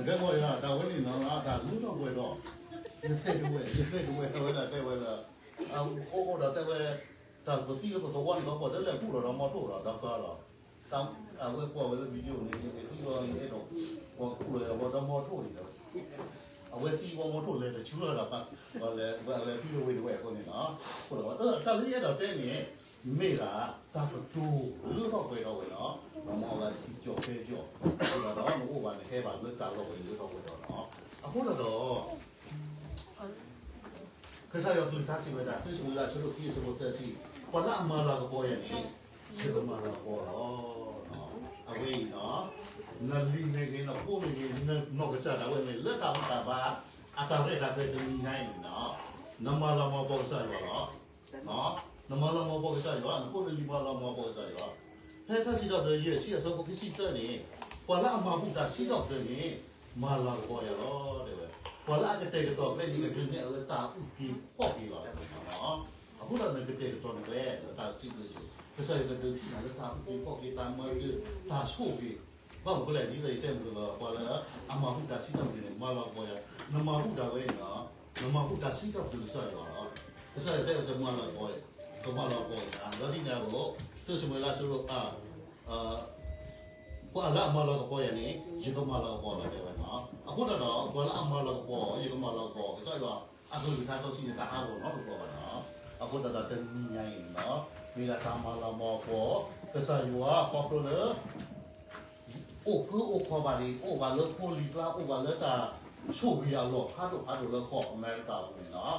ကဲပှၤတၢ်ဝဲန့ၣ်နီၤ တၢ်လၢထီၣ်ပှဲၤဒီး, ယသဲးတဝဲၢ် ယသဲးတဝဲၢ် အဝဲဒၣ်တဲဝဲလၢ, အိၣ်အိၣ်ဒီးတဲဝဲ, တၢ်ကသံလၢပသဝီန့ၣ် ပှၤတဲလဲၤကူၣ်လီၤဒီးမီထိၣ်ဒီး ဒီးကၢလီၤ, အဝဲကွၢ်ဝဲလၢ video န့ၣ် ယသံဝဲ ယအဲၣ်ဒိး, ပှၤကူၣ်လီၤဒီးမီထိၣ်န့ၣ်ဒီး, အဝဲသံဝဲမီထိၣ်လဲၤတဆူလီၤဒီး, ပှၤလဲၤသံလၢဝ့ၢ်တဝဲၢ်အဃိန့ၣ်လီၤ, အဃိဒီး တၢ်လၢယအဲၣ်ဒိးတဲန့ၣ်, မ့ၢ်ဒၣ်, တၢ်ကတိၤလၢထီၣ်ပှဲၤထီၣ်ဝဲလီၤ, ပမၤအီၣ်သးစံၣ်ကၠီၣ်ပဲကၠီၣ်, အဃိဒီးနအိၣ်ဘၣ်နဟဲဘၣ်လၢတၢ်လီၢ်ဝဲလၢထီၣ်ပှဲၤထီၣ်လီၤ, အဃိဒီး ကစၢ်ယွၤကလုၢ်ကထါစံးဝဲဒၣ် သုၡမူၤအ့လး အဆၢဒိၣ်ခံ အဆၢဖိသၢဆံ, ပှၤလၢအမၤလၤကပီၤယၤန့ၣ်, ယကမၤလၤကပီၤလီၤ, အဝဲအံၤ, နလံၤမ့ၢ်ဂ့ၤ နဖိမ့ၢ်ဂ့ၤ နနီၢ်ကစၢ်ဒၣ်ဝဲန့ၣ် လၢတၢ်ဘူၣ်တၢ်ဘါ, အတၢ်ရဲၣ်တၢ်ကျဲၤတနံၤညါအံၤန့ၣ်, နမၤလၤမၤကပီၤကစၢ်ယွၤလီၤ နမၤလၤမၤကပီၤကစၢ်ယွၤ နဖိနလံၤမၤလၤမၤကပီၤကစၢ်ယွၤ, ဖဲတၢ်စံးထီၣ်ပတြၢၤ ယဲၢ်ဆံ အဆၢဖိခံဆံသၢန့ၣ်, ပှၤလၢအမၤဘူၣ်တၢ်စံးထီၣ်ပတြၢၤန့ၣ်, မၤလၤကပီၤယၤလီၤ တဲဝဲ, ပှၤလၢအကတဲာ်ကတီၤကျဲန့ၣ် ကဒုးနဲၣ်အီၤလၢတၢ်အုၣ်က့ၤခီၣ်က့ၤလီၤ, အဃိဒီးနကတဲာ်ကတီၤနကျဲ ဒီးတၢ်စံးဘျုးစံး, ကစၢ်ယွၤကဒုးထံၣ်နၤလၢတၢ်အုၣ်က့ၤခီၣ်က့ၤ တၢ်မၤစၢၤ တၢ်ဆိၣ်ဂ့ၤ, ဘၣ်မနုၤလဲၣ် ဒ်သိးယတဲမုၢ်ကလီၤ ပှၤလၢအမၤဘူၣ်တၢ်စံးထီၣ်ပတြၢၤန့ၣ် မၤလၤကပီၤယၤ, နမၤဘူၣ်တၢ်ဝဲန့ၣ်လီၤ, နမၤဘူၣ်တၢ်စံးထီၣ်ပတြၢၤကစၢ်ယွၤလီၤ, ကစၢ်ယွၤတဲဝဲကမၤလၤကပီၤ, ကမၤလၤကပီၤယၤ, ဒီးဒ်န့ၣ်အသိး, သုၡမူၤအ့လး အဆၢဒိၣ် ပှၤလၢအမၤလၤကပီၤယၤန့ၣ် ယကမၤလၤကပီၤလီၤ တဲဝဲန့ၣ်လီၤ, အဃိသတးဒီး ပှၤလၢအမၤလၤကပီၤ ယကမၤလၤကပီၤ ကစၢ်ယွၤအကလုၢ်ကထါစီဆှံန့ၣ် တဟးဂီၤနီတဘျီဘၣ်န့ၣ်လီၤ, အဃိသတးဒီးတနံၤညါအံၤန့ၣ်လီၤ, မ့ၢ်ဒၣ်တၢ်မၤလၤမၤကပီၤ ကစၢ်ယွၤခီဖျိလၢ အိၣ်ဃုအိၣ်ခီဘၣ်ဒံး အိၣ်ဘၣ်လၢဖိလံၤကျါ အိၣ်ဘၣ်လၢတၢ်ဆိၣ်ဂ့ၤအလီၢ်ဖးဒိၣ်ဖးဒိၣ်လၢကီၢ်အမဲရကၤအပူၤန့ၣ်လီၤ,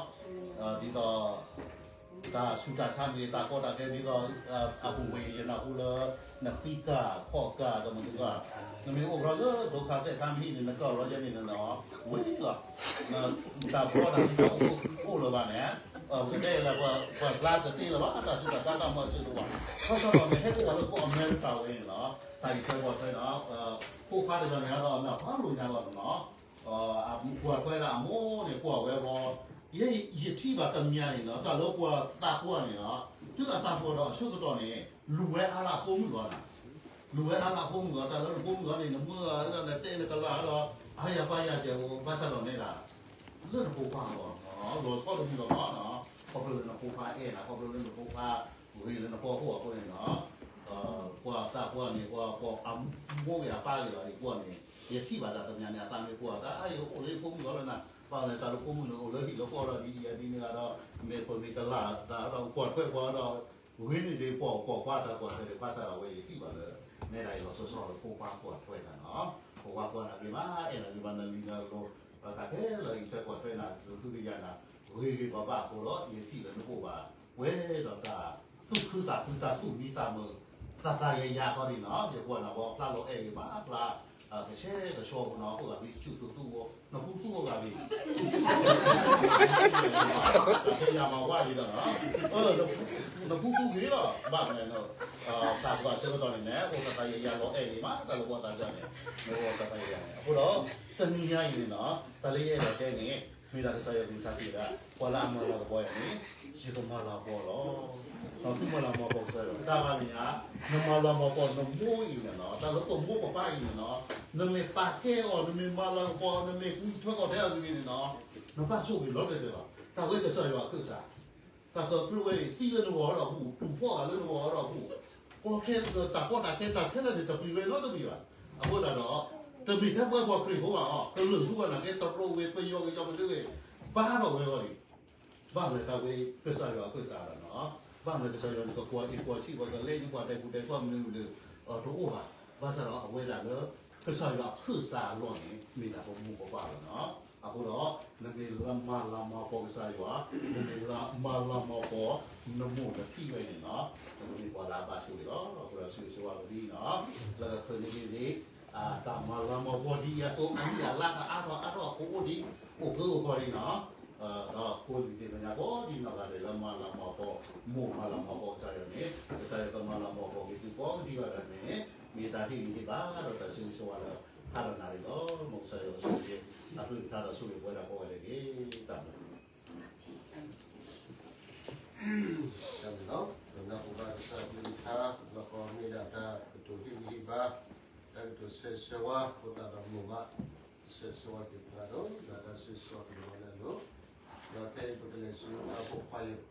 ဒ်သိး တၢ်ဆူးတၢ်ဆါမ့ၢ်ဂ့ၤ တၢ်ကီတၢ်ခဲဒ်သိး အပူၤဝဲ ယနၢ်ဟူလၢ နဃံကၢ်ခီၣ်ကၢ်ဒီးမနုၤကၢ်, နမ့ၢ်အိၣ်ဘျီလၢဒိခါသဲၣ်ခါမ့ၢ်ဟံၣ်န့ၣ် နကၢ်လီၤယဲန့ၣ်နနီၤ ဝံၤလီၤ, တၢ်ဘျီတၢ်မ့ၢ်တၢ်အိၣ်အိၣ်လၢၤဘၣ်န့ၣ်, ပကတဲလၢပှၤကျါတသ့လၢၤဘၣ် တၢ်ဆူးတၢ်ဆါတၢ်မၤစၢၤတအိၣ်ဘၣ်, ခီဖျိလီၤ မ့ၢ်ဟဲအိၣ်ဘၣ်လၢကီၢ်အမဲရကၤဝဲန့ၣ်လီၤ, တၢ်အံၤထွဲကွၢ်ထွဲဒီး ဖိခွါတဂၤန့ၣ်ဒီး မ့ၢ်ဖးလိာ်ညါလီၤနီၤ ကွၢ်ထွဲဒၣ်အမိၢ်န့ၣ် ကွၢ်ဝဲဘီ, ယဲယထံၣ်ဘၣ်တမံၤန့ၣ်နီၤ တၢ်လၢပှၤသးပှၢ်န့ၣ်နီၤ, တုၤအသးပှၢ်ဒီးအဆၢကတီၢ်န့ၣ် လူၤဝဲအါလၢအဖိမုၣ်ဂီၢ်နီၤ, လူၤဝဲအါလၢအဖိမုၣ်ဂီၢ် တၢ်လၢနဖိမုၣ်ဂီၢ်န့ၣ် နမၢဒီးနတဲနကလၤဒီး အါယၤပါယၤကဲး ဘၣ်ဆၣ်ဒီးနဲဒၣ် လၢနဖိခွါအဂီၢ် လီၤဆီတမုာ်လီၤဘၣ်နီၤ, ခီဖျိလၢနဖိခွါအဲၣ်နၤ ခီဖျိလၢနဖိခွါ ဂ့ၤလၢနဖိအဃိအဃိန့ၣ်နီၤ, ပှၤသးပှၢ်န့ၣ် ပှၤအမိၢ်ဂ့ၤအပၢ်ဂ့ၤလီၤ ယကွၢ်န့ၣ် ယထံၣ်ဘၣ်တၢ်တမံၤန့ၣ် အသးမ့ၢ်ပှၢ်သး အါယအိၣ်လၢယဖိမုၣ်ဂီၢ်လၢနၤ, ဘၣ်န့ၣ် တၢ်လၢဖိမုၣ်န့ၣ်အိၣ်လၢဟံၣ်လၢဃီဒီးဒ်အံၤဒ်န့ၣ်ဒီး မ့ၢ်ပမ့ၢ်ကလၤသးဒီးကွၢ်ထွဲကွၢ်ဒီး ဂ့ၤန့ၣ်ဒ်ပှၤကွၢ်ကွၢ်တၢ်ကွၢ်ထွဲဒီး ဘၣ်ဆၣ်ဒီးဝဲယထံၣ်ဘၣ်လၢ နဲဒၣ်အံၤလီၤဆီဆီလၢဖိခွါကွၢ်ထွဲတၢ်နီၤ, ဖိခွါကွၢ်နၤဂ့ၤမး အဲၣ်နၤဂ့ၤမး နလံၤနလိၤ တၢ်ခဲလၢာ်အံၤထွဲကွၢ်ထွဲနၤ ကဟုကယာ်နၤ ဂ့ၤဂ့ၤဘၣ်ဘၣ်အဃိဒီး ယထံၣ်လၢနအိၣ်ဘၣ် ပှဲၤဒီးတၢ်သူၣ်ခုသးခု တၢ်သူၣ်မံသးမုာ် သးသးယံၤယံၤဃီဒ်နီၤ ယကွၢ်နၤဝဲဖျါလီၤအဲၣ်ဂ့ၤမး ဖျါကဆှဲကဆှီဖိနီၤ အိၣ်ဂၤမ့ၢ်ဆူၣ်သူသူဝဲ နဃူသူဝဲဂၤမ့ၢ် တၢ်ခဲယၤမၤဝဲဒ်ဒီးနီၤ နဃူသူဂ့ၤလီၤ ဘၣ်မနုၤ တၢ်ကွၢ်ဆၢကတီၢ်န့ၣ်န့ၣ် အိၣ်သးသးယံၤယံၤလီၤအဲၣ်ဂ့ၤမး တၢ်လၢပှၤသးပှၢ်န့ၣ် မ့ၢ်အိၣ်သးသးယံၤယံၤန့ၣ် အဃိဒီး တနံၤညါအံၤန့ၣ်နီၤ တၢ်လၢယအဲၣ်ဒိးတဲန့ၣ် မ့ၢ်ဒၣ်ကစၢ်ယွၤကလုၢ်ကထါစံးဝဲဒၣ်, ပှၤလၢအမၤလၤကပီၤယၤန့ၣ်, ယကမၤလၤကပီၤလီၤ. ဒီးသုမၤလၤမၤကပီၤကစၢ်ယွၤ, တၢ်ဘၣ်မ့ၢ်ညါ, နမၤလၤမၤကပီၤနမိၢ်အံၤန့ၣ်လီၤ, တၢ်လၢပမိၢ်ပပၢ်အံၤန့ၣ်လီၤ, နမ့ၢ်ပာ်ကဲအီၤ, နမ့ၢ်မၤလၤကပီၤ, နမ့ၢ်ကွံထွဲကီၢ်ထဲအဂ့ၤန့ၣ်လီၤ, နဘၣ်ဆိၣ်ဂ့ၤလီၤတံၢ်လီၤ. တၢ်ဝဲကစၢ်ယွၤအခၢၣ်စး, တၢ်သီပြိဝဲအံၤ သံလၢနဂီၢ်ဒီးပူၤ, တူၢ်ဖှီၣ်ဂၤလၢနဂီၢ်ဒီးပူၤ, ကီခဲ တၢ်ကီတၢ်ခဲ တၢ်ခဲလၢာ်န့ၣ် တပျံၤဝဲနီတမံၤဘၣ်. အဃိသတးဒီး, တမ့ၢ်ထဲပဝဲပှၤခရံာ်ဖိဘၣ်အီၤ, ကလုာ်စူးဘၣ်နာ်က့ တရူးဝ့ၤ ပယီၤကယီၤမနုၤဂ့ၤ, ဘါထီၣ်ဝဲအဂီၢ်န့ၣ်, ဘၣ်မနုၤတၢ်ဝဲကစၢ်ယွၤအခၢၣ်စးလီၤနီၤ. ဘၣ်မနုၤကစၢ်ယွၤန့ၣ် ကကွၢ်အံၤကွၢ်ဆံး ပှၤကလဲၤန့ၢ်ပှၤဒဲးပူၤဒဲးပှၢ်မနုၤမနုၤ, တအိၣ်ဘၣ်. ဘၣ်ဆၣ်ဒီးအဝဲဒၣ်လၢ ကစၢ်ယွၤအခၢၣ်စးအလီၢ်န့ၣ် မ့ၢ်ဒၣ်ပမိၢ်ပပၢ်လီၤနီၤ. အဃိဒီး, နမ့ၢ်လၢမၤလၤမၤကပီၤကစၢ်ယွၤ, နမ့ၢ်လၢမၤလၤမၤကပီၤနမိၢ်နထံၣ်ဝဲန့ၣ်နီၤ, နကမ့ၢ်ပှၤလၢအဘၣ်ဆိၣ်ဂ့ၤလီၤ. အဃိဒီးဆိၣ်ဂ့ၤဆိၣ်ဝါကဒ်နီၤ, လၢကခၢၣ်န့ၣ်ဒ်န့ၣ်, တၢ်မၤလၤမၤကပီၤဒ်အံၤအသိး အနံၣ်အလါကအါထီၣ်အါထီၣ် ကအိၣ်ဒံး, အိၣ်ကၢအိၣ်ခီဒံးနီၤ, ဒီးဖိလံၤသ့ၣ်တဖၣ်ညါကိးဒံးနီၢ်ဂၤဒဲးလၢမၤလၤမၤကပီၤ, မိၢ်မၤလၤမၤကပီၤကစၢ်ယွၤန့ၣ် ကစၢ်ယွၤကမၤလၤမၤကပီၤက့ၤသုကိးဒံးဂၤဒဲးန့ၣ်, မ့ၢ်တၢ်ဟ့ၣ်ဂံၢ်ဟ့ၣ်ဘါဒီးတၢ်ဆိၣ်ဂ့ၤဆိၣ်ဝါလၢ ဖးဒီးနၤန့ၣ်လီၤ. မ်ကစၢ်ယွၤကဆိၣ်ဂ့ၤ, အကလုၢ်ကထါဒီးဆိၣ်ဂ့ၤပဝဲဒၣ်ကိးဂၤဒဲးတက့ၢ်. တၢ်ဘျုး တၢ်ဘျုးလီၤ. ပနၢ်ဟူဘၣ်ကစၢ်အကလုၢ်ကထါ, ဒီးကမ့ၢ်ဒၣ်တၢ်ကတိၤဟ့ၣ်ဂံၢ်ဟ့ၣ်ဘါ, တၢ်ကတိၤဆၢဂ့ၤဆၢဝါ ဖိသၣ်ဒီးမိၢ်ဘၣ်, ဆၢဂ့ၤဆၢဝါက့ၤသရၣ်ဒီး ဒီးတၢ်ဆၢဂ့ၤဆၢဝါက့ၤပဝဲလၢအလိၤ, ဒီးခဲအံၤပကလဲၤဆူတၢ်ဖိခွါယဲၢ်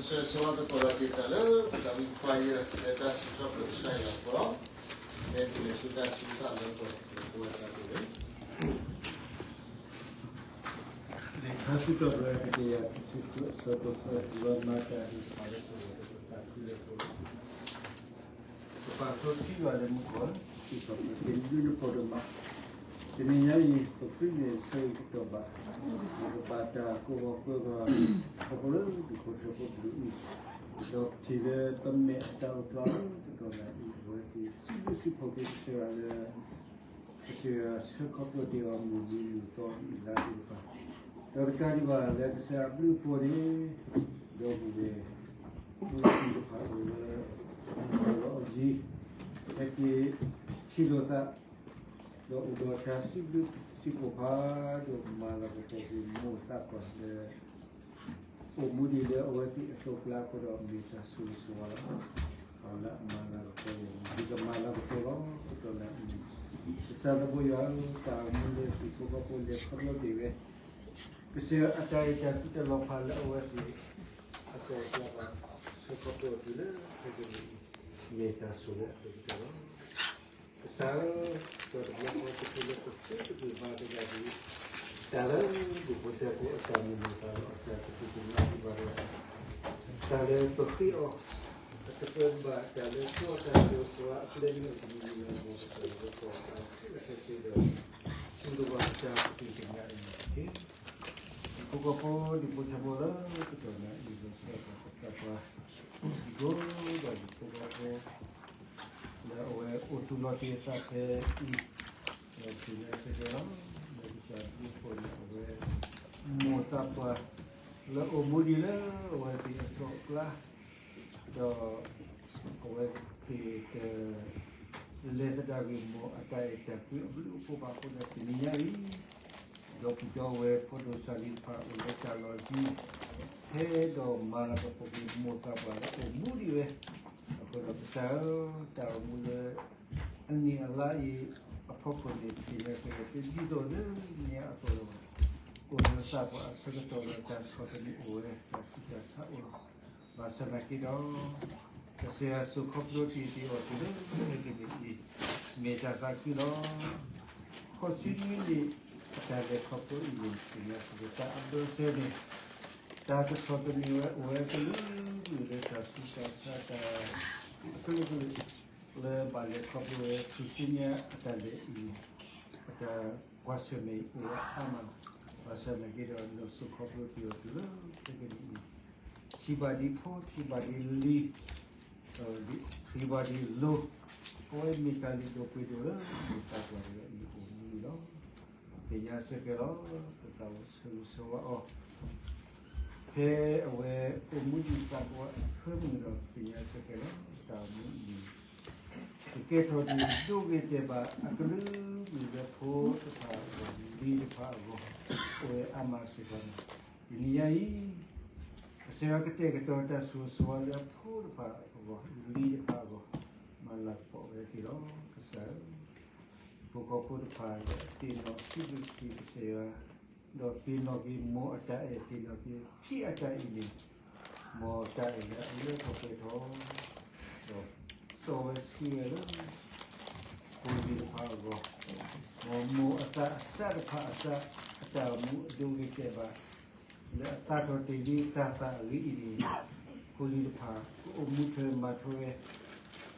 ဆၢဂ့ၤဆၢဝါသကိးဒီးက့ၤတၢ်လၢ ပတၢ်မုၢ်ခွါယဲၢ် လၢတၢ်စံးထီၣ်ပတြၢၤကစၢ်ယွၤအဃိလီၤ. မ့ၢ်ပလဲၤဆူတၢ်ထုကဖၣ်လၢပှဲၤ ပဝဲတၢ်ကလဲၤ လံာ်ထါစံးထီၣ်ပတြၢၤ တကယၤတဆံဃု အဆၢဖိသၢ ယွၤမၤတၢ်ဒိၣ်တဖၣ်လၢပဝဲ တၢ်ဃုလၢပဝဲ ပပာ်စီဆှံယွၤလၢမူခိၣ် စံးထီၣ်ပတြၢၤ တနံၤဒုနဖိဒိၣ်မး, တနံၤညါအံၤ ပဃုန့ၢ်ဆၢဂ့ၤကတီၢ်ဘၣ် ပကဘၣ်တၢ်ကိးဂီၤပှၤဂီၤ ခီဖျိလၢဒူၣ်ဖိထၢဖိပဒိၣ်အံၤ, ဒီးပထံၣ်လၢပမဲာ်အတၢ်အိၣ်ဖျါလၢတတီၤညါအံၤ အဝဲသ့ၣ်စံးဘျုးစံးဖှိၣ်က့ၤကစၢ်ယွၤလၢ ကစၢ်ယွၤဆှၢခီဖျိတ့ၢ်အီၤမုၢ်နံၤမုၢ်သီမုၢ်လါသ့ၣ်တဖၣ်, ဒီးတကးဒံးဘၣ်လၢကစၢ်ယွၤအဘျုးအဖှိၣ်န့ၣ် ဒီပုၢ်ဝဲၢ် ဖိသၣ်တဖၣ်အိၣ်လၢ လီၤအီၤယံၤ ဟဲက့ၤထံၣ်လိာ်သး ဒီးအိၣ်ဒီးတၢ်စံးဘျုးစံးဖှိၣ်ဖးဒိၣ် မၤလၤကပီၤက့ၤမိၢ်သးပှၢ်လၢ အိၣ်မူဒံးလၢအဝဲသ့ၣ်အစိးကျါအဃိဒီး မ့ၢ်တၢ်ဆိၣ်ဂ့ၤဆိၣ်ဝါလီၤ. ပှၤလၢအမၤလၤကပီၤယွၤ ဒုးကမၤလၤကပီၤလီၤ. တတီၤညါအံၤ ကစၢ်သးဘိယွၤဧၢ, တၢ်အိၣ်မူလၢသုးဖိကီၢ်ဖိလဲၤခီဖျိတ့ၢ်ဝဲ ကစၢ်ယွၤအတၢ်အဲၣ်တၢ်ကွံတၢ်လီၤဖးလၢအဝဲသ့ၣ် အတၢ်အဲၣ်တၢ်ကွံ ဆၢခီဖျိတုၤလၢခဲကနံၣ်အံၤ မ့ၢ်တၢ်ဆိၣ်ဂ့ၤအကတီၢ်လီၤ. ကစၢ်ဧၢ, ဒီးတဘျီဃီတချုးလၢပဃ့ပက့ၤမၤတဂၤဒ် တၢ်လၢဒူၣ်ဖိထၢဖိအတၢ်မုာ်မုာ်သးဒီးအတၢ်ကတိၤကနၣ်ဒံးဘၣ်ဒီး တၢ်လၢပဃ့အီၤ အတပၢၢ်ဘၣ်တၢ်လၢကီၢ်တၢ်ဆိၣ်ဂ့ၤဆိၣ်ဝါအပျဲၢ်မ့ၢ်အိၣ်တမံၤမံၤလၢအဂီၢ် ကစၢ်ယွၤလၢကီၢ်တၢ်ခဲလၢာ်ခဲဆ့ဒီး ဆူတဂီၤကစၢ်ကတုၤကညးအံၤန့ၣ်တက့ၢ်. ယဖိကီၢ်ဖိ ဒူၣ်ဖိထၢဖိလၢကတီၢ်ညါအံၤ လီၤဆီဒၣ်တၢ်ပသးပှၢ် စံးကိးဒီးယဖိကီၢ်ဖိ လၢအဝဲအိၣ်သူၣ်လီၤတ့ၢ်အသးဖဲအံၤ ဒီးသ့ၣ်ညါစ့ၢ်ကီးလီၤ. လၢကစၢ်ဘျုးဖှိၣ်န့ၣ် အဝဲ မိၢ်သးပှၢ် လၢအိၣ်မူဒံးလၢအဝဲသ့ၣ်အစိးအကျါ ဒီး အဝဲသ့ၣ်တ လဲၤသဒၣ်ဂ့ၢ်မိၢ်အတၢ်အဲၣ်တၢ်ကွံအဘျုးအဖှိၣ်ဘၣ်အဃိဒီး တနံၤညါအံၤ ဒီပုၢ်ဒီဝဲၢ်ဖိဒိၣ်စၢ်လံၤတဖၣ်အိၣ်လၢတၢ်လီၢ်ယံၤ ဟဲဒီးမၤလၤကပီၤက့ၤမိၢ်သးပှၢ်လၢအိၣ်မူဒံးဝဲ အဃိဒီးကစၢ်ဧၢ, တၢ်အိၣ်မူလၢ အနံၣ်အလါအံၤ အဖီခိၣ်န့ၣ် သ့ၣ်ညါစ့ၢ်ကီး ဒ်သိးလၢညါအသိးလီၤ. အိၣ်လၢသးပှၢ်အဆၢကတီၢ်လၢတၢ်ဆီၣ်သနံးအိၣ်ဝဲ တၢ်ဆူးတၢ်ဆါအိၣ်လီၤ. ဘၣ်ဆၣ်နာ်က့ဒီး ကစၢ်ယွၤစိာ်ခီဖျိတ့ၢ်တ့ၢ်အီၤတုၤလၢခဲကနံၣ်အံၤ မ့ၢ်တၢ်သးခုလီၤ. ခီဆူညါန့ၣ်အတၢ်လဲၤခီဖျိအံၤန့ၣ် သ့ၣ်ညါစ့ၢ်ကီး တၢ်အဘၢၣ်စၢၤန့ၣ် တၢ်ကဆီၣ်သနံးဝဲအိၣ်ဝဲကလုာ်ကလုာ်လၢတၢ်ဆူးတၢ်ဆါတၢ် အကလုာ်ကလုာ် လၢဘၣ်လဲၤခီဖျိဝဲ ခရံာ်စူညါအတၢ်လဲၤအံၤန့ၣ် အတၢ်ကွၢ်ဆၢၣ်မဲာ်အံၤအိၣ်ဝဲအါမးလီၤ. ဘၣ်ဆၣ်နာ်က့ဒီး နစိာ်ခီဖျိတ့ၢ်အီၤတုၤလၢခဲကနံၣ်အံၤ ထံၣ်ဘၣ်ဒံးဖိ ထံၣ်ဘၣ်ဒံးလံၤ ထံၣ်ဘၣ်ဒံးလိၤ အဝဲမ့ၢ်တၢ်လုၢ်ဒိၣ်ပှ့ၤဒိၣ်လၢ မိၢ်သးပှၢ်တဂၤအံၤအိၣ်မူန့ၣ်လီၤ. သ့ၣ်ညါစ့ၢ်ကီးလီၤ ပသးအိၣ်ဆၢဂ့ၤဆၢဝါအီၤ ဖဲအဝဲအိၣ်မူဒံးသးပှၢ်အဖၢမုၢ်ဒီး သ့ၣ်ညါစ့ၢ်ကီးလီၤ တၢ်အိၣ်မူအံၤန့ၣ် ကကဲထီၣ်ဒံးဒိဂ့ၤတဲာ်ဘၣ် အကလုာ်ကလုာ်လၢဖိတဖၣ်အဂီၢ် လံၤတဖၣ်အဂီၢ် အိၣ်ဝဲအါမးစ့ၢ်ကီးန့ၣ် တနံၤညါအံၤ ကစၢ်ယွၤကတဲာ်ကတီၤတၢ်ဆိၣ်ဂ့ၤဆိၣ်ဝါလၢဖိတဖၣ်အဂီၢ် လံၤတဖၣ်အဂီၢ် မၤလၤကပီၤဝဲသ့ၣ်လီၤ. ကစၢ်ဧၢ ဖိကီၢ်ဖိတဖၣ်ဒီးသ့ၣ်နီၣ်စံးဘျုးက့ၤကစၢ်ယွၤ ဒီးသ့ၣ်နီၣ်က့ၤမိၢ်အတၢ်အဲၣ် သ့ၣ်နီၣ်က့ၤဖံအတၢ်အဲၣ်န့ၣ် မ်တၢ်အဲၣ်လၢအလၢထီၣ်ပှဲၤထီၣ် ဒီးစီဝဲဆှံဝဲလၢ ဖိလံၤတဖၣ်အဂီၢ်, မ်မိၢ်အသးအစၢ်တဖၣ်အစၢ် အတၢ်အိၣ်မူအဒိဂ့ၤတဲာ်ဘၣ် လၢအသးထီၣ်တ့ၢ်လံတၢ်သးအဂ့ၢ်အံၤန့ၣ် ဖိလံၤတဖၣ် ကအိၣ်မူထွဲမၤထွဲဝဲ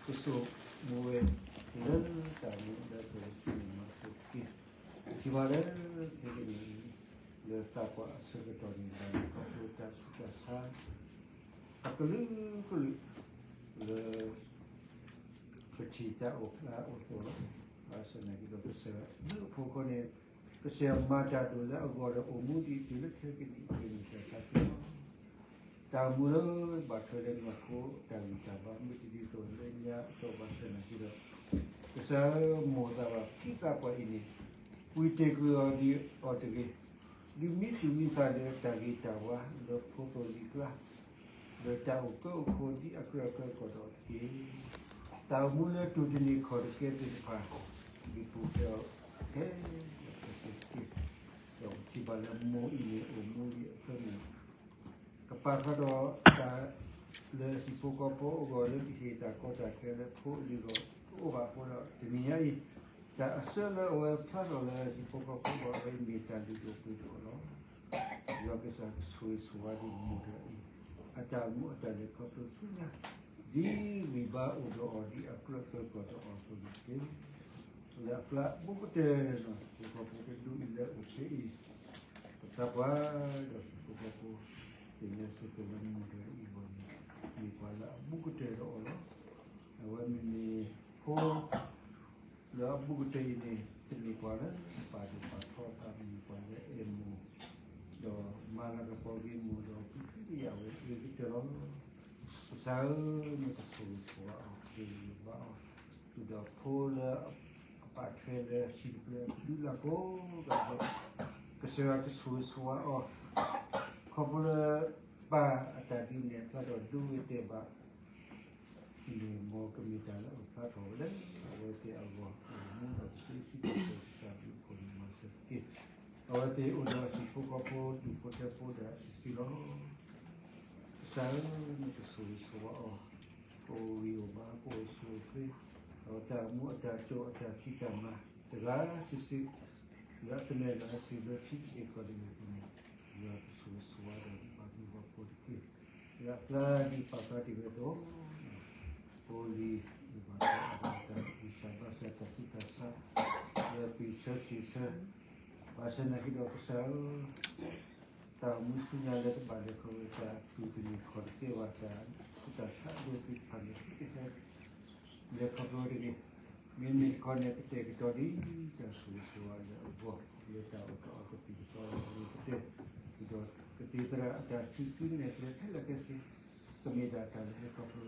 ကစိာ်မူဝဲ လၢတၢ်အိၣ်မူလၢပှဲၤစ့ၢ်န့ၣ်မၤစၢၤတက့ၢ်. ထံၣ်ဘၣ်လၢခဲကနံၣ်အံၤ လၢသးပှၢ်အဆၢကတီၢ်န့ၣ် ဘၣ်လဲၤခီဖျိတၢ်ဆူးတၢ်ဆါ အကလုာ်ကလုာ် လၢ ပထံၣ်တၢ်အိၣ်ဖျါအိၣ်သိးလီၤ. ဘၣ်ဆၣ်နာ်က့ဒီး ကစၢ်ယွၤအဘျုးအဖှိၣ်အဃိန့ၣ် ကစၢ်ယွၤမၤတၢ်ဒိၣ်လၢအဂီၢ်ဒီး အိၣ်မူဒံးတုၤလၢခဲကနံၣ်အံၤ မ့ၢ်တၢ်သးခုလီၤ. တၢ်အိၣ်မူလၢဘၣ်ထွဲလၢနီၢ်ခိတၢ်ဂံၢ်တၢ်ဘါ မ့ၢ်တဒ်သိးလၢညါအသိး ဘၣ်ဆၣ်နာ်က့ဒီး ကစၢ်ဧၢ မိၢ်သးပှၢ်ဖံသးပှၢ်အံၤန့ၣ် ပှ့ၤတ့ၢ်ကွံာ်အီၤဒံးအီၤတဂ့ၤ, ဒုးမံတူၢ်မံသးဒီးတၢ်ဂ့ၤတၢ်ဝါလၢဖိသိၣ်လံၤကျါ ဒီးတၢ်အိၣ်ကၢအိၣ်ခိးဒ်အကြၢးအကြၢးကီးဒီးတက့ၢ်. တၢ်အိၣ်မူလၢတူၢ်တန့ၢ်ခီၣ်တကဲသ့ၣ်တဖၣ် ဒုးပူၤဖျဲးအီၤခဲလၢာ်ခဲဆ့တက့ၢ်. ဒီးပထံၣ်ဘၣ်လၢမိၢ်အံၤန့ၣ် အိၣ်မူဒံးအဖၢမုၢ် က ပာ်ဖျါထီၣ်တၢ်လၢဟံၣ်ဖိဃီဖိအဂီၢ်လၢကဟ့ၣ်တၢ်ကီတၢ်ခဲလၢဖိအလံၤအဂီၢ် တအိၣ်ဘၣ်အဃိဒီး တနံၤညါအံၤ တၢ်အဆၢလၢအဝဲဖျါထီၣ်လၢဟံၣ်ဖိဃီဖိအဂီၢ် အဝဲမ့ၢ်တၢ်လုၢ်ဒိၣ်ပှ့ၤဒိၣ်လီၤ. ယွၤကစၢ်ကဆိၣ်ဂ့ၤဆိၣ်ဝါဒံးမိၢ်တဂၤအံၤ အတၢ်အိၣ်မူအတၢ်လဲၤခီဖျိဆူညါ ဒ်ဂံၢ်ဘါအိၣ်ဒီးအီၤ ဒ်အကြၢးကၢကီၢ်ဒီးအီၤအသိးန့ၣ်တက့ၢ်. လၢအပျၢ်ဘူးကတၢၢ် ဟံၣ်ဖိဃီဖိတဒူၣ်အံၤလၢအိၣ်ဖဲအံၤ ပသးပှၢ်ဒီးဟံၣ်ဖိဃီဖိ သ့ၣ်ညါစ့ၢ်ကီးလၢမိၢ်တဂၤအံၤအဂီၢ်န့ၣ် မ့ၢ်ပှၤလၢအဘူးကတၢၢ်ဒီးအီၤလီၤ. အဝဲမ့မ့ၢ်ဖိ လၢအဘူးကတၢၢ်အံၤန့ၣ် တမ့ၢ်ပှၤလၢပာ်ဒိၣ်ပာ်ထီသး မ့ၢ်ပှၤလၢအဲၣ်မိၢ် ဒီးမၤလၤကပီၤဂ့ၤမိၢ်ဒီး ပှဲၤကယၢ်ဝဲအဂ့ၤကတၢၢ်လီၤ. ကစၢ်ဧၢ, နကဆိၣ်ဂ့ၤဆိၣ်ဝါအီၤ က့ၤဂံၢ်ဘါအီၤ ဒီးဖိလၢအပာ်ထွဲလၢဟံၣ်တဖျၢၣ်အကဒုလၢ်ကိးဂၤဒဲး ကစၢ်ယွၤကဆိၣ်ဂ့ၤဆိၣ်ဝါအီၤ ခီဖျိလၢ ပၢ်အတၢ်ဒုးနဲၣ်ဖျါထီၣ်ဒိဂ့ၤတဲာ်ဘၣ် န့ၣ် မ်ကမ့ၢ်တၢ်လၢအဖျါထီၣ်ဝဲလၢ အဝဲသ့ၣ်အဂီၢ် အမူဒီးကသ့စံးထီၣ်ပတြၢၤကစၢ်ဘျုးအဖှိၣ်န့ၣ်မၤစၢၤတက့ၢ်. အဝဲသ့ၣ်အိၣ်ဒီးအဟံၣ်ဖိဃီဖိဒူၣ်ဖိထၢဖိဒီးအစုစုလီၤ. ကစၢ်ဧၢ, နကဆိၣ်ဂ့ၤဆိၣ်ဝါအီၤ ကအိၣ်ဂံၢ်အိၣ်ဘါ ကအိၣ်ဆူၣ်အိၣ်ချ့ ဒီးတၢ်အိၣ်မူအတၢ်တိာ်အတၢ်ဖံးတၢ်မၤ တဂၤစုာ်စုာ် လၢအသနၢၣ်လၢအစုာ်လၢထံကပ့ၤကီၢ်တဂ့ၤအပူၤန့ၣ် ယွၤကဆိၣ်ဂ့ၤဆိၣ်ဝါဒီးဘၣ်မူဘၣ်ဖိတက့ၢ်. လၢအကျါဒ်ပာ်ဖျါတ့ၢ်ဝဲအသိး ဖိလံၤ ဘၣ်တၢ်အတၢ်ဂံၢ်စၢ်ဘါစၢ်တၢ်ဆူးတၢ်ဆါ လၢသွံၣ်ဆၢစံာ်ဆၢ ဘၣ်ဆၣ်နာ်က့ဒီးကစၢ်ဧၢ တၢ်အိၣ်မူဆူညါလၢကဘၣ်လဲၤခီဖျိတၢ်တူၢ်တန့ၢ်ခီၣ်တကဲဘၣ် တၢ်ဆူးတၢ်ဆါအဒိၣ်သ့ၣ်တဖၣ်န့ၣ် သုတဟဲ လဲၤခီဖျိတဂ့ၤ. မ့မ့ၢ်တခီန့ၣ် ကတဲာ်ကတီၤဒ်တၢ်ဆိၣ်ဂ့ၤဆိၣ်ဝါလၢအဂီၢ် လၢတၢ်အိၣ်ထီၣ်အကပံာ်ကပီၤအဂ့ၤကတၢၢ် ဒီးကသံၣ်သရၣ်အတၢ်ထုးစုနဲၣ်ကျဲခဲလၢာ်ခဲဆ့ ကမ့ၢ်ဒၣ်တၢ်လၢဟဲ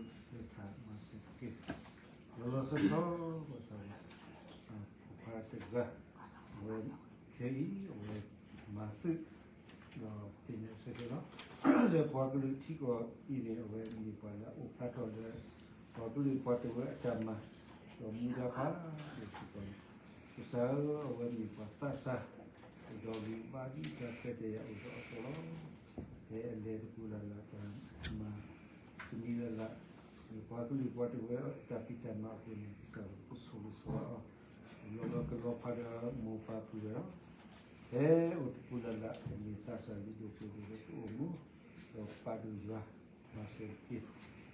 ခီဖျိလၢထးမၤစၢၤတက့ၢ်. လီၤလီၤဆီဆီ ပသးဝဲ ဖိခွါတဂၤ အဝဲခဲအံၤ အဝဲမၤသုး ဒီးသ့ၣ်ညါစ့ၢ်ကီးလီၤ. လၢပှၤကလုာ်ထံကီၢ်အံၤန့ၣ် အဝဲမ့ၢ်ပှၤလၢအအိၣ်ဖျါထီၣ်လၢ ပှၤကလုာ်ပှၤတဝၢအတၢ်မၤ ဒီးမူဒါဖးဒိၣ်စ့ၢ်ကီးန့ၣ် ကစၢ်ဧၢ အဝဲမ့ၢ်ပှၤသးစၢ် ဒီးဂံၢ်ဘါဒ်တၢ်ခွဲးတၢ်ယာ်အိၣ်ဒီးအသီလီၤ. ဖဲအလဲၤတပူၤလၢ်လၢ်တၢ်မၤ တမံၤလၢ်လၢ် ပှၤကလုာ်ပှၤတဝၢအတၢ်ဖံးတၢ်မၤအဃိန့ၣ် ကစၢ်ကဆိၣ်ဂ့ၤဆိၣ်ဝါအီၤ လီၤလီၤကလီၤဖးဒီးမိၢ်ပၢ်ပုၢ်ဝဲၢ်လီၤ. ဖဲအိၣ်တပူၤလၢ်လၢ် ကမ့ၢ်သးစၢ်လုၢ်ဒိၣ်ပှ့ၤဒိၣ်လၢတအိၣ်မူ ဒီးပာ်ဒိၣ်ယွၤ မၤစၢၤတက့ၢ်.